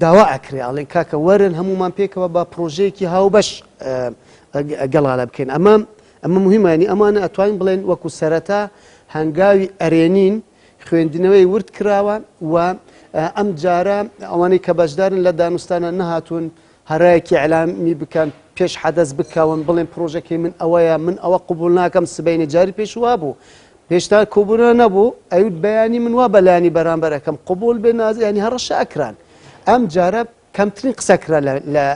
داوا ئەکرێ ئەڵێن کاکە وەرن هەمومان پێکەوە بە پرۆژەیەکی هاوبەش گەڵالە بکەین ئەمە ئەمە مهمانی ئەمانە ئەتوانین بڵێن وەکو سەرەتا هەنگاوی ئەرێنین خوێندنەوەی ورد کراوە و ئەم جارە ئەوانەی کە بەشدارن لە دانوستانە نەهاتوون هەرایەکی ئیعلامی بکەن پێش حەدەس بکەون بڵێن پرۆژەکەی من ئەوەیە من ئەوە قبول ناکەم سبەینێ جاری پێش وابوو پێشتا کۆبوونەوە نەبوو ئەیوت بەیانی من وا بەلایەنی بەرامبەر ئەکەم قبول بێ ناز ینی هەڕەشە ئەکران ئەم جارە کەمترین قسە کرا لە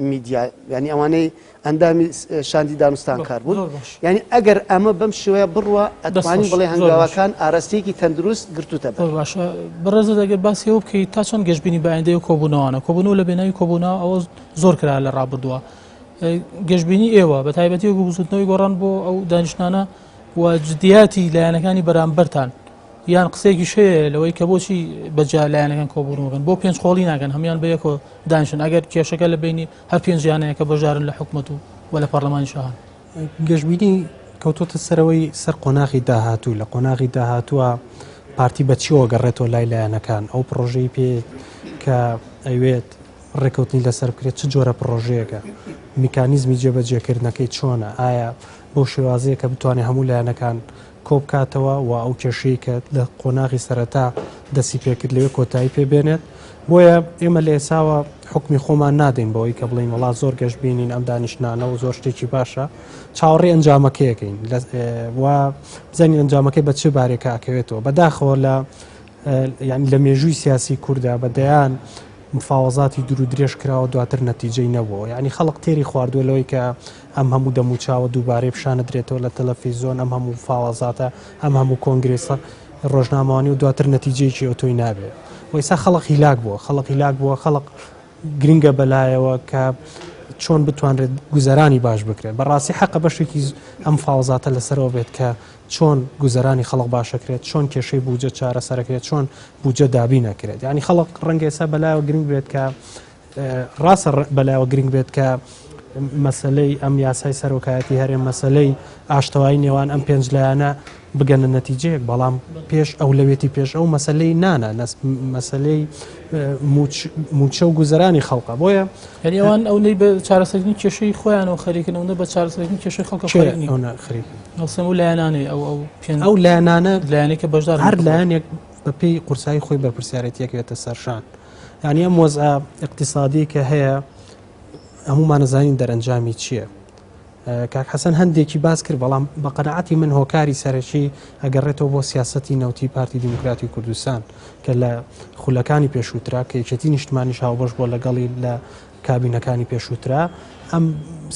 میدیا ینی ئەوانەی ئەندامی شاندی دانوستانکار بوون یعنی ئەگەر ئەمە بەم شێوەیە بڕوا ئەتوانین بڵێ هەنگاوەکان ئاراستەیەکی تەندروست گرتوتە بەر. باشە بەڕێزت ئەگەر باسی ئەوە بکەیت تا چەند گەشبینی بە ئایندەی کۆبوونەوانە کۆبوونەوە لە بێناوی کۆبوونەوە ئەوە زۆر کرا لە ڕابردووە گەشبینی ئێوە بە تایبەتی وەکو بزوتنەوەی گۆڕان بۆ ئەو دانیشتانە و جدیاتی لایەنەکانی بەرامبەرتان یان قسەیەکیش هەیە لەوەی کە بۆچی بەجا لایەنەکان کۆبوونەوەکەن بۆ پێنج قۆڵی ناکەن هەمان بە یەکۆ دانیشن ئەگەر کێشەکە لە بینی هەر پێنجیانەیە کە بەشدارن لە حکومەت و و لە پەرلەمانی شاهان. گەشبینی کەوتۆتە سەرەوەی سەر قۆناغی داهاتوو، لە قۆناغی داهاتووە پارتی بە چیەوە گەڕێتەوە لای لایەنەکان، ئەو پڕۆژەی پێ کە ئەوێت ڕێکەوتنی لەسەر بکرێت چ جۆرە پڕۆژەیەکە، میکانیزمی جێبەجێکردنەکەی چۆنە، ئایا بەو شێوازەیە کە بتوانێت هەموو لایەنەکان کۆبکاتەوە و ئەو کێشەی کە لە قۆناغی سەرەتا دەستی پێکرد لەوێ کۆتایی پێ بێنێت. بۆیە ئێمە لە ئێساوە حوکمی خۆمان نادەین بەوەی کە بڵێین وەڵا زۆر گەشبینین ئەم دانیشتنانە و زۆر شتێکی باشە، چاوەڕێی ئەنجامەکەیەکەین و بزانین ئەنجامەکەی بە چ بارێکە ئەکەوێتەوە. بەداخەوە لە یعنی لە مێژووی سیاسی کووردا بە دەیان مفاوەزاتی دوور و درێژ کراوە دواتر نەتیجەی نەبووە یعنی خەڵک تێری خواردووە لەوەی کە ئەم هەموو دەموچاوە دووبارەی پیشانەدرێتەوە لە تەلەفیزۆن ئەم هەموو مفاوەزاتە ئەم هەموو کۆنگرێسە ڕۆژنامەوانی و دواتر نەتیجەیەکی ئەوتۆی نابێ و ئیسا خەڵک هیلاک بووە خەڵک هیلاک بووە خەڵک گرنگە بەلایەوە کە چۆن بتوانرێت گوزەرانی باش بکرێت بەڕاستی حەقە بەشێکی ئەم فاوەزاتە لەسەرەوە بێت کە چۆن گوزەرانی خەڵک باشەکرێت چۆن کێشەی بودجە چارەسەرەکرێت چۆن بودجە دابینەکرێت یعنی خەڵک ڕەنگە ئێستا بەلایەوە گرنگ بێت کە ڕاستە بەلایەوە گرنگ بێت کە مەسلەی ئەم یاسای سەرۆکایەتی هەرێم مەسلەی ئاشتەوایی نێوان ئەم پێنج لایەنە بگەنە نەتیجەیەک بەڵام پێش ئەو لەوێتی پێش ئەو مەسلەی نانە مەسلەی موچە و گوزەرانی خەڵقە بۆیە یعنی ئەوان ئەو نەی بە چارەسەرکردنی کێشەی خۆیان و خەریکن ئەو نە بە چارەسەرکردنی کێشەی خەڵکە خەریک نین. ئەو خەریک هەڵسەم و لایەنانەی ئەو ئەو پێنج ئەو لایەنانە لایەنەی کە بەشدار هەر لایەنێک بە پێی قورسایی خۆی بەرپرسیارێتیەکەوێتە سەرشان یعنی ئەم وەزعە اقتصادی کە هەیە هەمومان نەزانین دەرەنجامی چییە کاک حەسەن هەندێکی باس کرد بەڵام بە قەناعەتی من هۆکاری سەرەکی ئەگەڕێتەوە بۆ سیاسەتی نەوتی پارتی دیموکراتی کوردستان کە لە خولەکانی پێشووترا کە یەکێتی نیشتمانیش هاوبەش بووە لەگەڵی لە کابینەکانی پێشووترا ئەم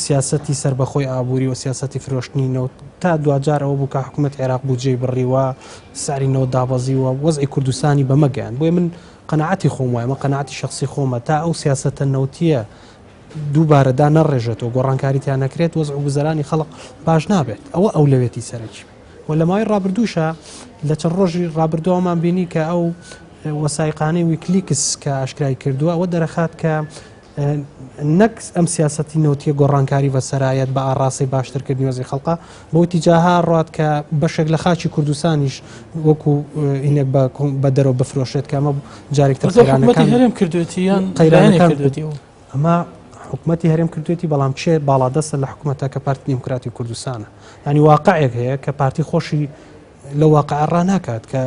سیاسەتی سەربەخۆی ئابووری و سیاسەتی فرۆشتنی نەوت تا دواجار ئەوە بوو کە حکوومەت عێراق بودجەی بڕیوە سعری نەوت دابەزیوە وەزعی کوردستانی بەمە گەیاند بۆیە من قەناعەتی خۆم وایە مە قەناعەتی شخصی خۆمە تا ئەو سیاسەتە نەوتیە دووبارە دانەڕێژێتەوە، گۆڕانکاری تیا نەکرێت، وەزع و گوزەرانی خەڵک باش نابێت. ئەوە ئەولەوێتی سەرەکی بێت. و لە ماوەی ڕابردووشا لە چەند ڕۆژی ڕابردووەمان بینی کە ئەو وەسایقانەی ویکلیکس کە ئاشکرای کردووە ئەوە دەرەخات کە نەک ئەم سیاسەتی نەوتیە گۆڕانکاری بەسەرایەت بە ئاڕاستەی باشترکردنی وەزعی خەڵقە بەو تیجاها ڕات کە بەشێک لە خاکی کوردستانیش وەکو هینێک بە دەرەوە بفرۆشێت کە ئەمە جارێک تر قەیرانەکان هەرێم کردوێتی یان قەیرانەکان کردوێتی ئەمە حکوومەتی هەرێم کردوێتی بەڵام کێ باڵادەستە لە حکوومەتە کە پارتی دیموکراتی کوردستانە ینی واقعێک هەیە کە پارتی خۆشی لە واقع ڕناکات کە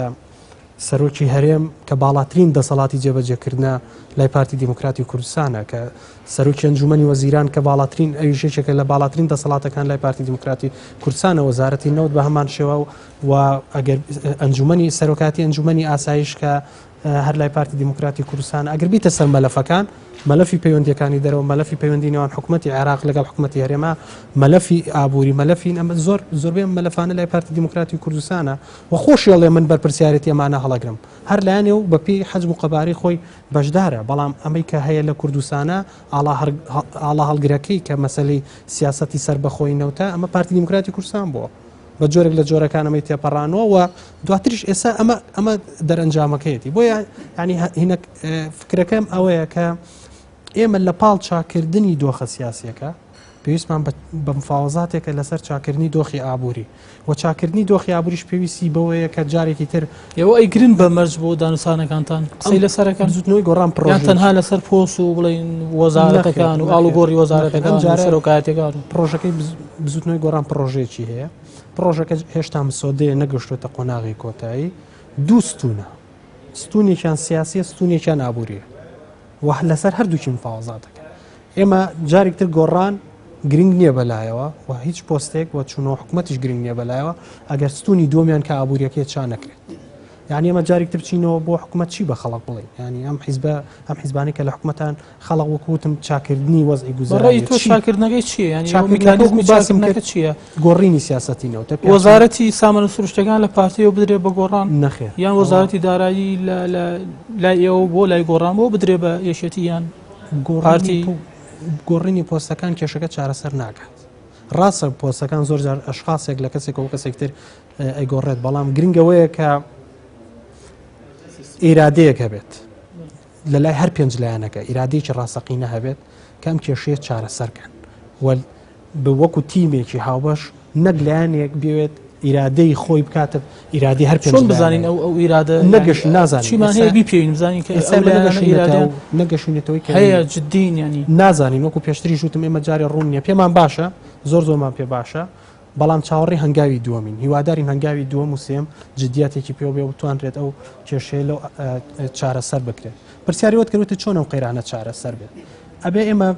سەرۆکی هەرێم کە باڵاترین دەسەڵاتی جێبەجێکردنە لای پارتی دیموکراتی کوردستانە کە سەرۆکی ئەنجومەنی وەزیران کە باڵاترین ئەویش یەکێکە لە باڵاترین دەسەڵاتەکان لای پارتی دیموکراتی کوردستانە وەزارەتی نەوت بە هەمان شێوە و ئەگەر ئەنجومەنی سەرۆکاتی ئەنجومەنی ئاسایش کە هەر لای پارتی دیموکراتی کوردستان ئەگەر بیتە سەر مەلەفەکان مەلەفی پەیوەندیەکانی دەرەوە مەلەفی پەیوەندی نێوان حکوومەتتی عێراق لەگەڵ حکوومەتتی هەرێما مەلەفی ئابووری مەلەفی ئەمە زۆر زۆربەی مەلەفانە لای پارتی دیموکراتی کوردستانە و خۆشی ئەڵێ من بەرپرسیارێتی ئەمانە هەڵەگرم هەر لایەنێ و بەپێی حەجم و قەبارەی خۆی بەشدارە بەڵام ئەمەی کە هەیە لە کوردستانە ئاڵا هەڵگرەکەی کە مەسەلەی سیاسەتی سەربەخۆی نەوتە ئەمە پارتی دیموکراتی کوردستان بووە بە جۆرێک لە جۆرەکان ئەمەی تێپەڕانەوە و دواتریش ئێستا ئەمە ئەمە دەرەنجامەکەیەتی بۆیە ینی هینەک فکرەکەم ئەوەیە کە ئێمە لە پاڵ چاکردنی دۆخە سیاسیەکە پێویستمان بە مفاوەزاتێکە لەسەر چاکردنی دۆخی ئابووری و چاکردنی دۆخی ئابووریش پێویستی بەوەیە کە جارێکی تر ئێوە ئەیگرن بە مەرج بۆ دانوسانەکانتان قسەی لەسەرەکەن بزوتنەوەی گۆڕان پڕۆژە تەنها لەسەر پۆست و بڵێن وەزارەتەکان و ئاڵوگۆڕی وەزارەتەکان و سەرۆکایەتیەکان و پڕۆژەکەی بزوتنەوەی گۆڕان پڕۆژەیەکی هەیە پڕۆژەکە هێشتا مسۆدەیە نەگەشتۆتە قۆناغی کۆتایی دوو ستونە. ستونێکیان سیاسیە ستونێکیان ئابووریە و لەسەر هەردووکی مفاوەزات دەکەن. ئێمە جارێکتر گۆڕان گرنگ نییە بەلایەوە و هیچ پۆستێک و چوونەوە حکوومەتیش گرنگ نییە بەلایەوە ئەگەر ستونی دووەمیان کە ئابووریەکەی چا نەکرێت. یعنی ئێمە جارێک تر بچینەوە بۆ حکوومەت چی بە خەڵک بڵێین یعنی ئەم حیزبە ئەم حیزبانەی کە لە حکوومەتان خەڵک وەکو وتم چاکردنی وەزعی گوزەرانی تۆ چاکردنەکەی چییە یعنی میکانیزمی چاکردنەکە چییە گۆڕینی سیاسەتی نەوتە وەزارەتی سامانە سروشتەکان لە پارتیەوە بدرێ بە گۆڕان نەخێر یان وەزارەتی دارایی لە لای ئێوە بۆ لای گۆڕان بۆ بدرێ بە یەکێتی یان پارتی گۆڕینی پۆستەکان کێشەکە چارەسەر ناکات ڕاستە پۆستەکان زۆر جار ئەشخاصێک لە کەسێکەوە کەسێک تر ئەیگۆڕێت بەڵام گرنگەوەیە کە ئیرادەیەک هەبێت لە لای هەر پێنج لایەنەکە ئیرادەیەکی ڕاستەقینە هەبێت کە ئەم کێشەیە چارەسەر کەن و وەکو تیمێکی هاوبەش نەک لایەنێک بێت ئیرادەی خۆی بکاتە ئیرادی هەر چۆن بزانین ئەو ئەو ئیرادە نەگەش نازانین چیمان هەیە بیپێوین بزانین کە ئێستا ئیرادە نەگەشوینەتەوەی کە هەیە جدین ینی نازانین وەکو پێشتری ژوتم ئێمە جارێ ڕوون نییە پێمان باشە زۆر زۆرمان پێ باشە بەڵام چاوەڕێی هەنگاوی دووەمین، هیوادارین هەنگاوی دووەم و سێیەم جدیاتێکی پێوە بێ و بتوانرێت ئەو کێشەیە لەو چارەسەر بکرێت. پرسیاری وەت کرد وتت چۆن ئەو قەیرانە چارەسەر بێت؟ ئەبێ ئێمە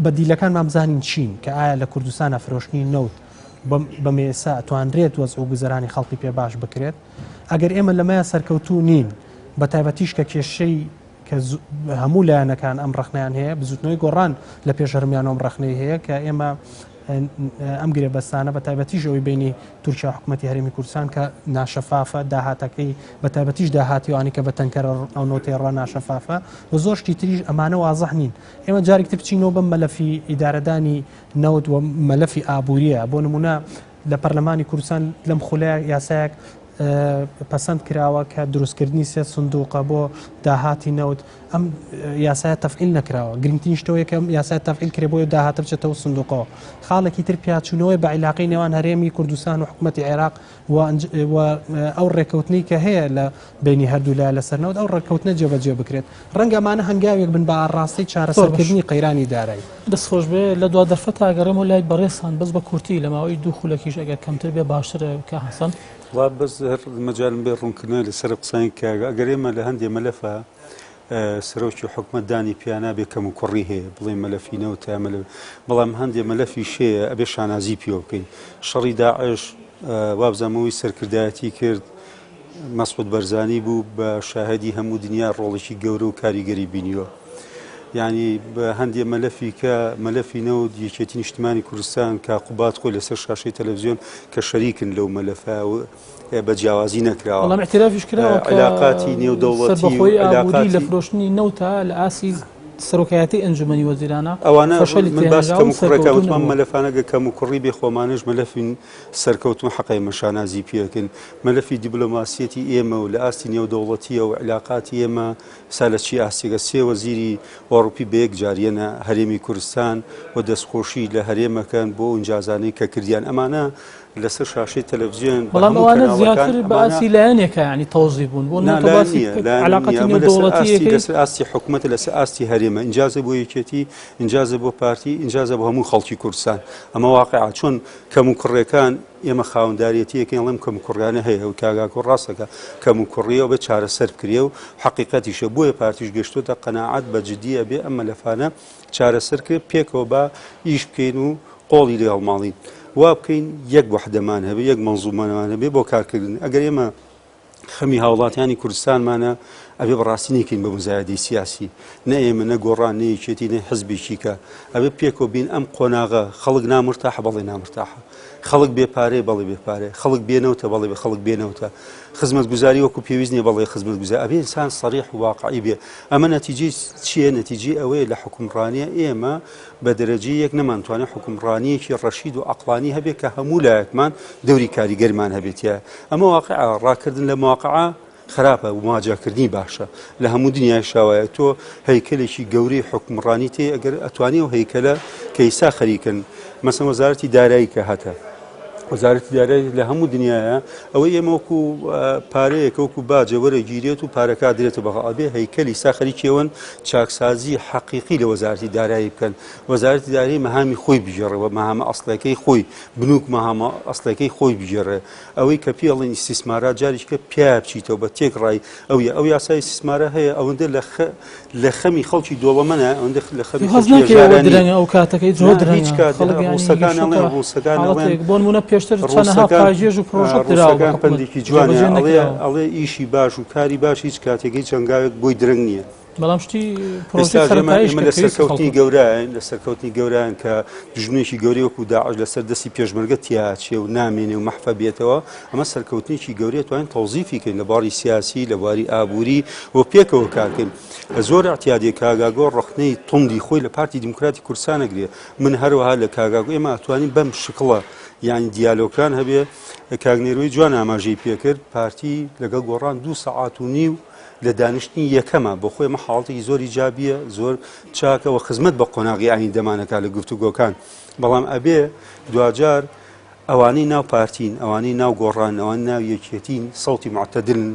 بەدیلەکانمان بزانین چین کە ئایا لە کوردستانە فرۆشتنی نەوت بە مێسا ئەتوانرێت وەزع و گوزەرانی خەڵکی پێ باش بکرێت؟ ئەگەر ئێمە لەمەیا سەرکەوتوو نین بە تایبەتیش کە کێشەی کە هەموو لایەنەکان ئەم ڕەخنەیان هەیە، بزوتنەوەی گۆڕان لە پێش هەرمیان ئەم ڕەخنەی هەیە کە ئێمە ئەم گرێبەستانە بە تایبەتیش ئەوەی بینی تورکیا حکوومەتی هەرێمی کوردستان کە ناشەفافە داهاتەکەی بە تایبەتیش داهاتیوانی کە بە تەنکەرە ئەو نۆتێڕە ناشەفافە و زۆر شتی تریش ئەمانە وازح نین ئێمە جارێک تر بچینەوە بەم مەلەفی ئیدارەدانی نەوت و مەلەفی ئابووریە بۆ نمونە لە پەرلەمانی کوردستان لەم خولەیە یاسایەک پەسەند کراوە کە دروستکردنی سێ سندوقە بۆ داهاتی نەوت ئەم یاسایە تەفعیل نەکراوە گرنگترین شتەوەیە کە یاسای تەفعیل کرێ بۆیە داهاتە بچێتەوە سندوقەوە خاڵێکی تر پیاچوونەوەی بە عیلاقەی نێوان هەرێمی کوردستان و حکوومەتی عێراق و ئەو ڕێککەوتنەی کە هەیە لە بینی هەردوو لا لەسەر نەوت ئەو ڕێککەوتنە جێبەجێ بکرێت ڕەنگە ئەمانە هەنگاوێک بن بە ئاڕاستەی چارەسەرکردنی قەیرانی دارایی. دەست خۆش بێ لە دوا دەرفەتا ئەگەڕێمەوە لای بەڕێزتان بەس بە کورتی لە ماوەی دوو خولەکیش ئەگەر کەمتر بێ باشترە کاک حەسەن. وەڵا بەس هەر مەجالم بێ ڕوونکردنەوەی لەسەر قسانی کاک ئەگەر ئێمە لە هەندێ مەلەفە سەرۆکی حکومەت دانی پیا نابێ کەم و کوڕی هەیە بڵێ مەلەفی نەوتە مەلەف بەڵام هەندێ مەلەفیش هەیە ئەبێ شانازی پێوە بکەین شەڕی داعش وابزانم ئەوەی سەرکردایەتی کرد مەسعود بەرزانی بوو بە شاهدی هەموو دنیا ڕۆڵێکی گەورە و کاریگەری بینیوە. یعنی بە هەندێ مەلەفی کە مەلەفی نەوت یەکێتی نیشتمانی کوردستان کە قوباد خۆی لەسەر شاشەی تەلەڤزیۆن کە شەریکن لەو مەلەفە بە جیاوازی نەکراوە. بەڵام اعترافیش کراوە کە علاقاتی نێودەوڵەتی و سەربەخۆیی ئابووری لە علاقاتی فرۆشتنی نەوتە لە ئاستی سەرۆکایەتی ئەنجومەنی وەزیرانە ئەوانە فەشەلی من باس تێهێنراوە کەم و و کوڕەکە سەرکەوتوو وتمان نەبووە. مەلەفانە گە کەم و کوڕی بێ خۆمانەش مەلەفین سەرکەوتن حەقە ئێمە شانازی پێکەین مەلەفی دیبلۆماسیەتی ئێمە و لە ئاستی نێودەوڵەتیە و علاقاتی ئێمە سا لە چی ئاستێکە سێ وەزیری ئۆڕوپی بە یەک جار یەنە هەرێمی کوردستان و دەستخۆشی لە هەرێمەکەن بۆ ئینجازانەی کە کردیان ئەمانە لەسەر شاشەی تەلەڤزیۆن بە بەڵام هەموو ئەوانە کەناڵەکان زیاتر بە ئەمانە ئاستی لایەنێکە یانی تەوزیف بوون بۆ نا نە تۆ لایەن باسی نییە لایەن علاقەتی نییە ئەمە لەسەر نێودەوڵەتی ئاستی یەکەی لەسەر ئاستی حکومەتە لەسەر ئاستی هەرێمە ئینجازە بۆ یەکێتی ئینجازە بۆ پارتی ئینجازە بۆ هەموو خەڵکی کوردستان ئەمە واقعە چۆن کەموکوڕیەکان ئێمە خاوەنداریەتیەکەین ئەڵێم کەموکوڕیانە هەیە و کاک ئاکۆ ڕاستەکە کەموکوڕیە و بێ چارەسەر بکرێ و حەقیقەتیشە بۆیە پارتیش گەشتۆتە قەناعەت بە جدی ئەبێ ئەم مەلەفانە چارەسەر کرێ پێکەوە با ئیش بکەین و قۆڵی لێ هەڵماڵین وا بکەین یەک وەحدەمان هەبێ یەک مەنزومەمان هەبێ بۆ کارکردن ئەگەر ئێمە خەمی هاوڵاتیانی کوردستانمانە ئەبێ بەڕاستی نەیکەین بە مزایەدەی سیاسی نە ئێمە نە گۆڕان نە یەکێتی نە حزبێکی کە ئەبێ پێکەوە بین ئەم قۆناغە خەڵک نامرتاحە بەڵێ نامرتاحە خەڵک بێ پارەیە بەڵێ بێ پارەیە خەڵک بێ نەوتە بەڵێ بێ خەڵک بێ نەوتە خزمەتگوزاری وەکو پێویست نییە بەڵێ خزمەتگوزاری ئەبێ ئینسان سەریح و واقعی بێ ئەمە نەتیجەی چییە نەتیجەی ئەوەیە لە حوکمڕانیە ئێمە بە دەرەجەی یەک نەمانتوانی حوکمڕانییەکی ڕەشید و عەقڵانی هەبێت کە هەموو لایەکمان دەوری کاریگەرمان هەبێت تیایا. ئەمە واقعە، ڕاکردن لە مواقعە خراپە و مواجهەکردنی باشە. لە هەموو دنیایشا وایە تۆ هەیکەلێکی گەورەی حوکمڕانی تێ ئەگەر ئەتوانی ئەو هەیکەلە کە ئیستا خەریکن مەسەن وەزارەتی دارایی کە هەتە. وەزارەتی دارایی لە هەموو دنیاە ئەوەی ئێمە وەکو پارەیەکە وەکو باجە وەرەگیرێت و پارەکە درێتە بەغا ئەبێ هەیکەلی سا خەریکیەوەن چاکسازی حەقیقی لە وەزارەتی دارایی بکەن وەزارەتی دارایی مەهامی خۆی بگێڕێ و مەهامە ئەسڵەکەی خۆی بنوک مەهامە ئەسڵەکەی خۆی بگێڕێ ئەوەی کە پێڵین ئیستیسمارا جاریشکە پیا بچیتەوە بە تێک ڕای ئەو یا ئەو یاسای ئیستیسمارە هەیە ئەوەندە لە خ لە خەمی خەڵکی دۆڵەمەنە ئەوەندە لە خەمی هەست خەڵکی ناکەی ئەوە هەژاران نییە. درەنگە ئەو کاتەکەی زۆر نا، درەنگە هیچ کات خەڵک یانی ڕووسەکان گەیشتۆتە ئەڵێن ڕووسەکان ئەڵێن حاڵەتێک بۆ نموونە پێشتر چەنەها ڕووسەکان پاژێژ و پرۆژە دراوە بە ڕووسەکان حکومەت پەندێکی جوانە جێبەجێ ئەڵێ نەکراوە. ئەڵێ ئیشی باش و کاری باش هیچ کاتێک هیچ هەنگاوێک بۆی درەنگ نییە. بەڵام شتی پرۆژەی ئێستاش ئێمە سەرەتاییش ئێمە کە لە پێویستی سەرکەوتنی خەڵکە. گەورەین لە سەرکەوتنی گەورەین کە دوژمنێکی گەورەی وەکو داعش لەسەر دەستی پێشمەرگە تیاچێ و نامێنێ و مەحفە بێتەوە ئەمە سەرکەوتنێکی گەورەیە توانین تەوزیفی کەین لە باری سیاسی لە بواری ئابووری و پێکەوە کارکەین زۆر اعتیادیە کاگاگۆ ڕەخنەی توندی خۆی لە پارتی دیموکراتی کوردستان ئەگرێ من هەروەها لە کاگاگۆ ئێمە ئەتوانین بەم شکڵە یعنی دیالۆکان هەبێ کاک نێروی جوان ئاماژەی پێکرد پارتی لەگەڵ گۆڕان دوو سەعات و نیو لە دانیشتنی یەکەمە بۆ خۆی ئەمە حاڵەتێکی زۆر ئیجابیە زۆر چاکە و خزمەت بە قۆناغی ئایندەمانەکە لە گفتوگۆکان بەڵام ئەبێ دواجار ئەوانەی ناو پارتین ئەوانەی ناو گۆڕان ئەوان ناو یەکێتین سەوتی معتەدلن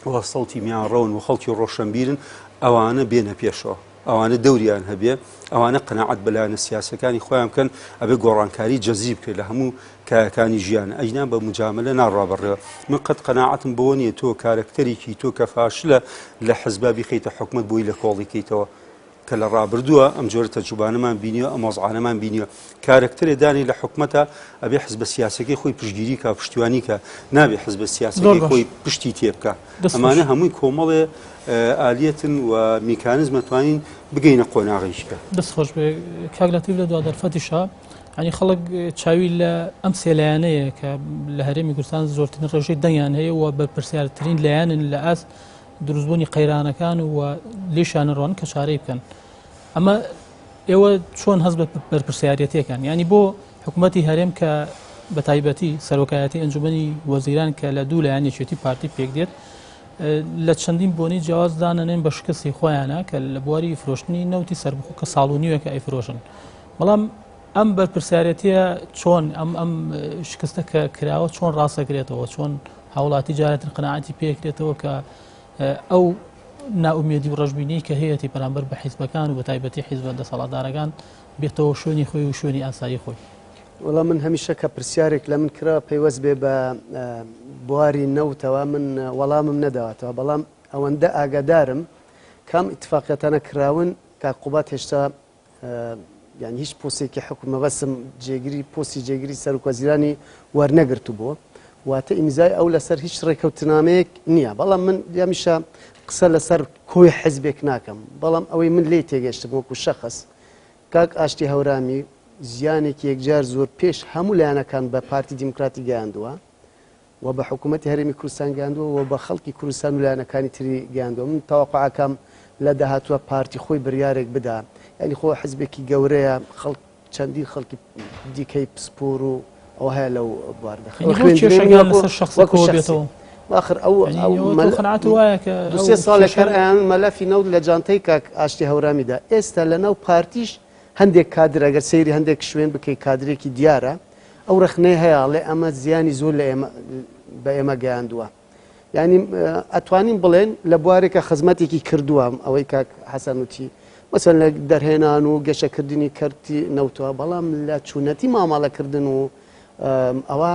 و سەوتی میانڕەون و خەڵکی ڕۆشنبیرن ئەوانە بێنە پێشەوە ئەوانە دەوریان هەبێ ئەوانە قەناعەت بە لایەنە سیاسەکانی خۆیان بکەن ئەبێ گۆڕانکاری جەزری بکرێت لە هەموو کایەکانی ژیان ئەجنا بە مجاملە ناڕوا بەڕێوە من قەت قەناعەتم بەوە نییە تۆ کارەکتەرێکی تۆ کە فاشلە لە حزبا بیخەیتە حکومەت بۆی لە کۆڵی کەیتەوە کە لە ڕابردووە ئەم جۆرە تەجروبانەمان بینیوە ئەم وەزعانەمان بینیوە کارەکتەرێ دانی لە حکومەتە ئەبێ حزبە سیاسەکەی خۆی پشتگیری کا پشتیوانی کە نابێ حزبە سیاسەکەی خۆی پشتی تێ بکە ئەمانە هەمووی کۆمەڵێ ئالیەتن و میکانزمە توانین بگەینە قۆناغێکی کە. دەست خۆش بێ کاک لەتیف لە دوا دەرفەتیشا ینی خەڵک چاوی لە ئەم سێ لایەنەیە کە لە هەرێمی کوردستان زۆرترین ڕێژەی دەنگیان هەیە و بەرپرسیارترین لایەنن لە ئاست دروستبوونی قەیرانەکان و لێشیان ڕۆن کە چارەی بکەن ئەمە ئێوە چۆن هەست بە بەرپرسیارەتەکان ینی بۆ حکوومەتتی هەرێم کە بە تایبەتی سەرۆکایەتی ئەنجومەنی وەزیران کە لە دوو لایەن یەکێتی پارتی پێک دێت لە چەندین بۆنەی جیاواز دانەنێن بە شکستی خۆیانە کە لە بواری فرۆشتنی نەوتی سەربەخۆ کە ساڵ و نیوێکە ئەیفرۆشن بەڵام ئەم بەرپرسیارەتیە چۆن ئەم ئەم شکستە کە کراوە چۆن ڕاستەکرێتەوە چۆن هاوڵاتی جارێتر قەناعەتی پێکرێتەوە کە ئەو ناومێدی و ڕەشبینی کە هەیەی بەرامبەر بە حیزبەکان و بە تایبەتی حیزبە دەسەڵاتدارەکان بێتەوە شوێنی خۆی و شوێنی ئاسایی خۆی. وەڵا من هەمیشە کە پرسیارێک لە من کرا پەیوەست بێ بە بواری نەوتەوە من وەڵامم نەداوەتەوە بەڵام ئەوەندە ئاگادارم کام ئیتفاقیەتانە کراون کاک قوباد هێشتا یان هیچ پۆستێکی حکوم مەبەستم جێگری پۆستی جێگری سەرۆک وەزیرانی وەرنەگرتبوو واتە ئیمزای ئەو لەسەر هیچ ڕێکەوتنامەیەک نییە بەڵام من هەمیشە قسە لەسەر کۆی حزبێک ناکەم بەڵام ئەوەی من لێی تێگەشتم وەکو شەخص کاک ئاشتی هەورامی زیانێکی یەکجار زۆر پێش هەموو لایەنەکان بە پارتی دیموکراتی گەیاندووە و بە حکوومەتی هەرێمی کوردستان گەیاندووە و بە خەڵکی کوردستان و لایەنەکانی تری گەیاندووە. من تەوەقوعەکەم لە داهاتووە پارتی خۆی بریارێک بدا. یانی خۆ حزبێکی گەورەیە، خەڵک چەندین خەڵکی دیکەی پسپۆر و ئەوە هەیە لەو بواردا. یانی بۆ کێشەکان لەسەر شەخسە وەکو کۆ شەخسی. بێتەوە؟ ئاخر ئەو یانی ئەو ئەوە تۆ مەل قەناعەت وایە کە دوو ئەو سێ ساڵێک کێشە هەر ئەیان مەلەفی نەوت لە جانتەی کاک ئاشتی هەورامیدا. ئێستا لە ناو پارتیش هەندێک کادر ئەگەر سەیری هەندێک شوێن بکەی کادرێکی دیارە ئەو ڕەخنەی هەیە ئەڵێ ئەمە زیانی زۆر لە ئێمە بە ئێمە گەیاندووە. یعنی ئەتوانین بڵێن لە بوارێکە خزمەتێکی کردووە ئەوەی کاک حەسەن وتی مەسەن لە دەرهێنان و گەشەکردنی کەرتی نەوتەوە بەڵام لە چونەتی مامەڵەکردن و ئەوە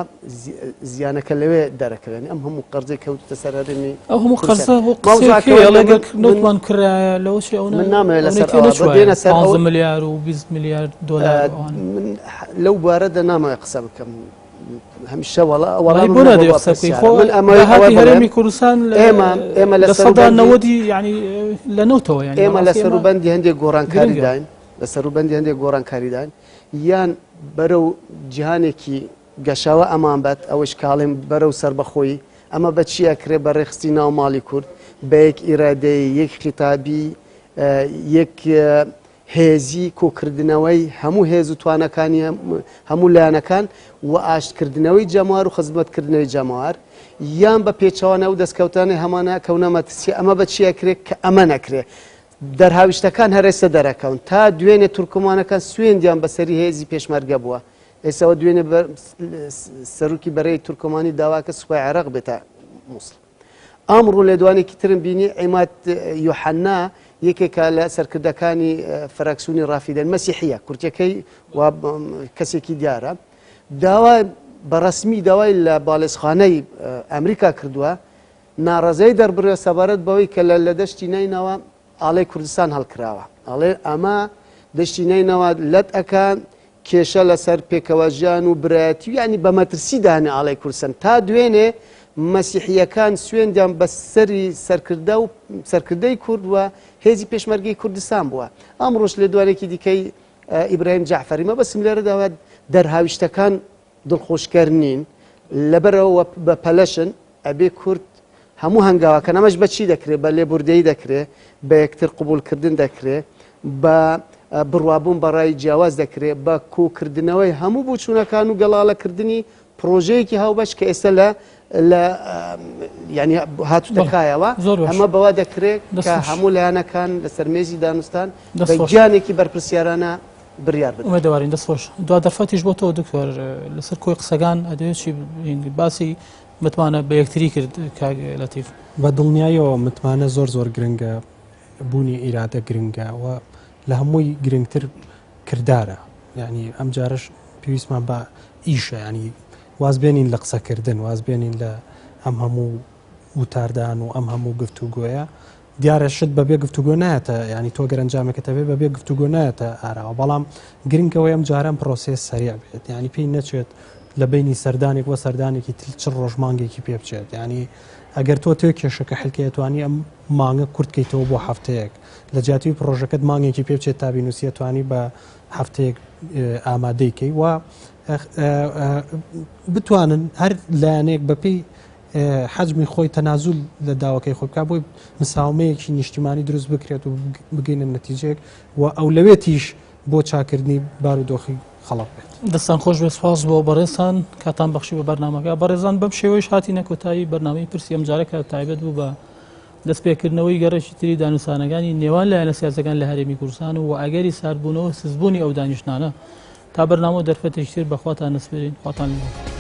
زیانەکە لەوێ دەرەکەوێن ئەم هەموو قەرزەی کەوتە سەر هەرێمی ئەو هەموو قەرزە بۆ قسەکەی لەگەڵ نەوتمان کرایە لەوە چی ئەو من نامەوێت لەسەر ئەوەی ئەوە نەچوایە دێنە سەر ئەو 15 ملیار و 20 ملیار دۆلار و ئەوانە. من لەو بوارەدا نامەوێت قسە بکەم هەمیشە وەڵا وەڵی وەڵامم بۆ نەبووە نادەوێت بە قسە بکەی پرسیارە خۆ من ئەمەوێت ئەوە داهاتی بڵێم هەرێمی کوردستان ئێمە ئێمە لە لە سەدا سەروبەندی نەوەدی یعنی لە نەوتەوە یعنی ئێمە لە بەڕاستی ئێمە سەروبەندی هەندێک گۆڕانکاری گرنگە. داین لە سەروبەندی هەندێک گۆڕانکاری داین یان بەرەو جیهانێکی گەشاوە ئەمان بەت ئەوەش کاڵێم بەرەو سەربەخۆیی ئەمە بە چی ئەکرێ بە ڕێخستی ناو ماڵی کورد بە یەک ئیرادەی یەک خیتابی یەک هێزی کۆکردنەوەی هەموو هێز و توانەکانی هەموو لایەنەکان و ئاشتکردنەوەی جەماوەر و خزمەتکردنەوەی جەماوەر یان بە پێچەوانە ئەو دەستکەوتانەی هەمانە کەونە مەترسی ئەمە بە چی ئەکرێ کە ئەمە نەکرێ دەرهاویشتەکان هەر ئێستا دەرەکەون تا دوێنێ تورکمانەکان سوێندیان بەسەری هێزی پێشمەرگە بووە. ئێستا دوێنێ سەرۆکی بەرەی تورکمانی داواکە سوپای عێراق بێتە مووسڵ. ئەمڕۆ لێدوانێکی ترم بینی عیماد یوحەنا یەکێکە لە سەرکردەکانی فراکسیۆنی ڕافیدەن مەسیحیە کورتەکەی و کەسێکی دیارە داوای بە ڕەسمی داوای لە باڵێزخانەی ئەمریکا کردووە ناڕەزای دەربڕێ سەبارەت بەوەی کە لە دەشتی نەینەوە ئاڵای کوردستان هەڵکراوە ئەڵێ ئەمە دەشتی نەینەوە لەت ئەکان کێشە لەسەر پێکەوەژیان و برایەتی و یانی بە مەترسی دانێ ئاڵای کوردستان تا دوێنێ مەسیحییەکان سوێندیان بە سەری سەرکردە و سەرکردەی کورد و هێزی پێشمەرگەی کوردستان بووە ئەمڕۆش لێدوانێکی دیکەی ئیبراهیم جەعفەری مەبەستم لێرەدا دەرهاویشتەکان دڵخۆشکەر نین لەبەرئەوە بە پەلەشن ئەبێ کورد هەموو هەنگاوەکان ئەمەش بە چی دەکرێ بە لێبوردەیی دەکرێ بە یەکتر قبوڵکردن دەکرێ بە بڕوابوون بە ڕای جیاواز دەکرێ بە کۆکردنەوەی هەموو بۆچوونەکان و گەڵاڵەکردنی پرۆژەیەکی هاوبەش کە ئێستا لە لە ینی هاتوتە کایەوە ئەمە بەوە دەکرێت کە هەموو لایەنەکان لەسەر مێزی دانوستان بە گیانێکی بەرپرسیارانە بڕیار بدەن. ئومێدەوارین دەست خۆش. دوا دەرفەتیش بۆ تۆ دکتۆر لەسەر کۆی قسەکان ئەدەوێت چی باسی متمانە بە یەکتری کرد کاک لەتیف. بە دڵنیاییەوە متمانە زۆر زۆر گرنگە، بوونی ئیرادە گرنگە و لە هەمووی گرنگتر کردارە. یعنی ئەم جارەش پێویستمان بە ئیشە، یعنی واز بێنین لە قسەکردن، واز بێنین لە ئەم هەموو وتاردان و ئەم هەموو گفتوگۆیە. دیارە شت بەبێ گفتوگۆ نایەتە یانی تۆ گەر ئەنجامێکت هەبێ بەبێ گفتوگۆ نایەتە ئاراوە بەڵام گرنگ ئەوەیە ئەم جارە ئەم پرۆسەیە سەریع بێت یانی پێی نەچێت لە بینی سەردانێک بۆ سەردانێکی تر چ ڕۆژ مانگێکی پێ بچێت یانی ئەگەر تۆ تێ کێشەکە حلکەیە توانی ئەم مانگە کورت کەیتەوە بۆ هەفتەیەک لە جیاتی پرۆژەکەت مانگێکی پێ بچێت تا بینوسیە توانی بە هەفتەیەک ئامادەی کەی و بتوانن هەر لایەنێک بەپێی حەجمی خۆی تەنازول لە داواکەی خۆی بکات بۆی مساومەیەکی نیشتیمانی دروست بکرێت و بگەینە نەتیجەیەک و ئەولەوێتیش بۆ چاکردنی بارودۆخی خەڵک بێت. دەستان خۆش بێت سوپاس بۆ بەڕێزتان کاتان بەخشی بە بەرنامەکە بەڕێزان بەم شێوەیش هاتینە کۆتایی بەرنامەی پرسی ئەمجارە کە تایبەت بوو بە دەستپێکردنەوەی گەڕێکی تری دانوسانەکانی نێوان لایەنە سیاسەکان لە هەرێمی کوردستان و ئەگەری ساردبوونەوە سزبوونی ئەو دانیشتانە تا بەرنامە و دەرفەتێکی تر بەخواتان نەسپێرین خواتان لەگەڵ.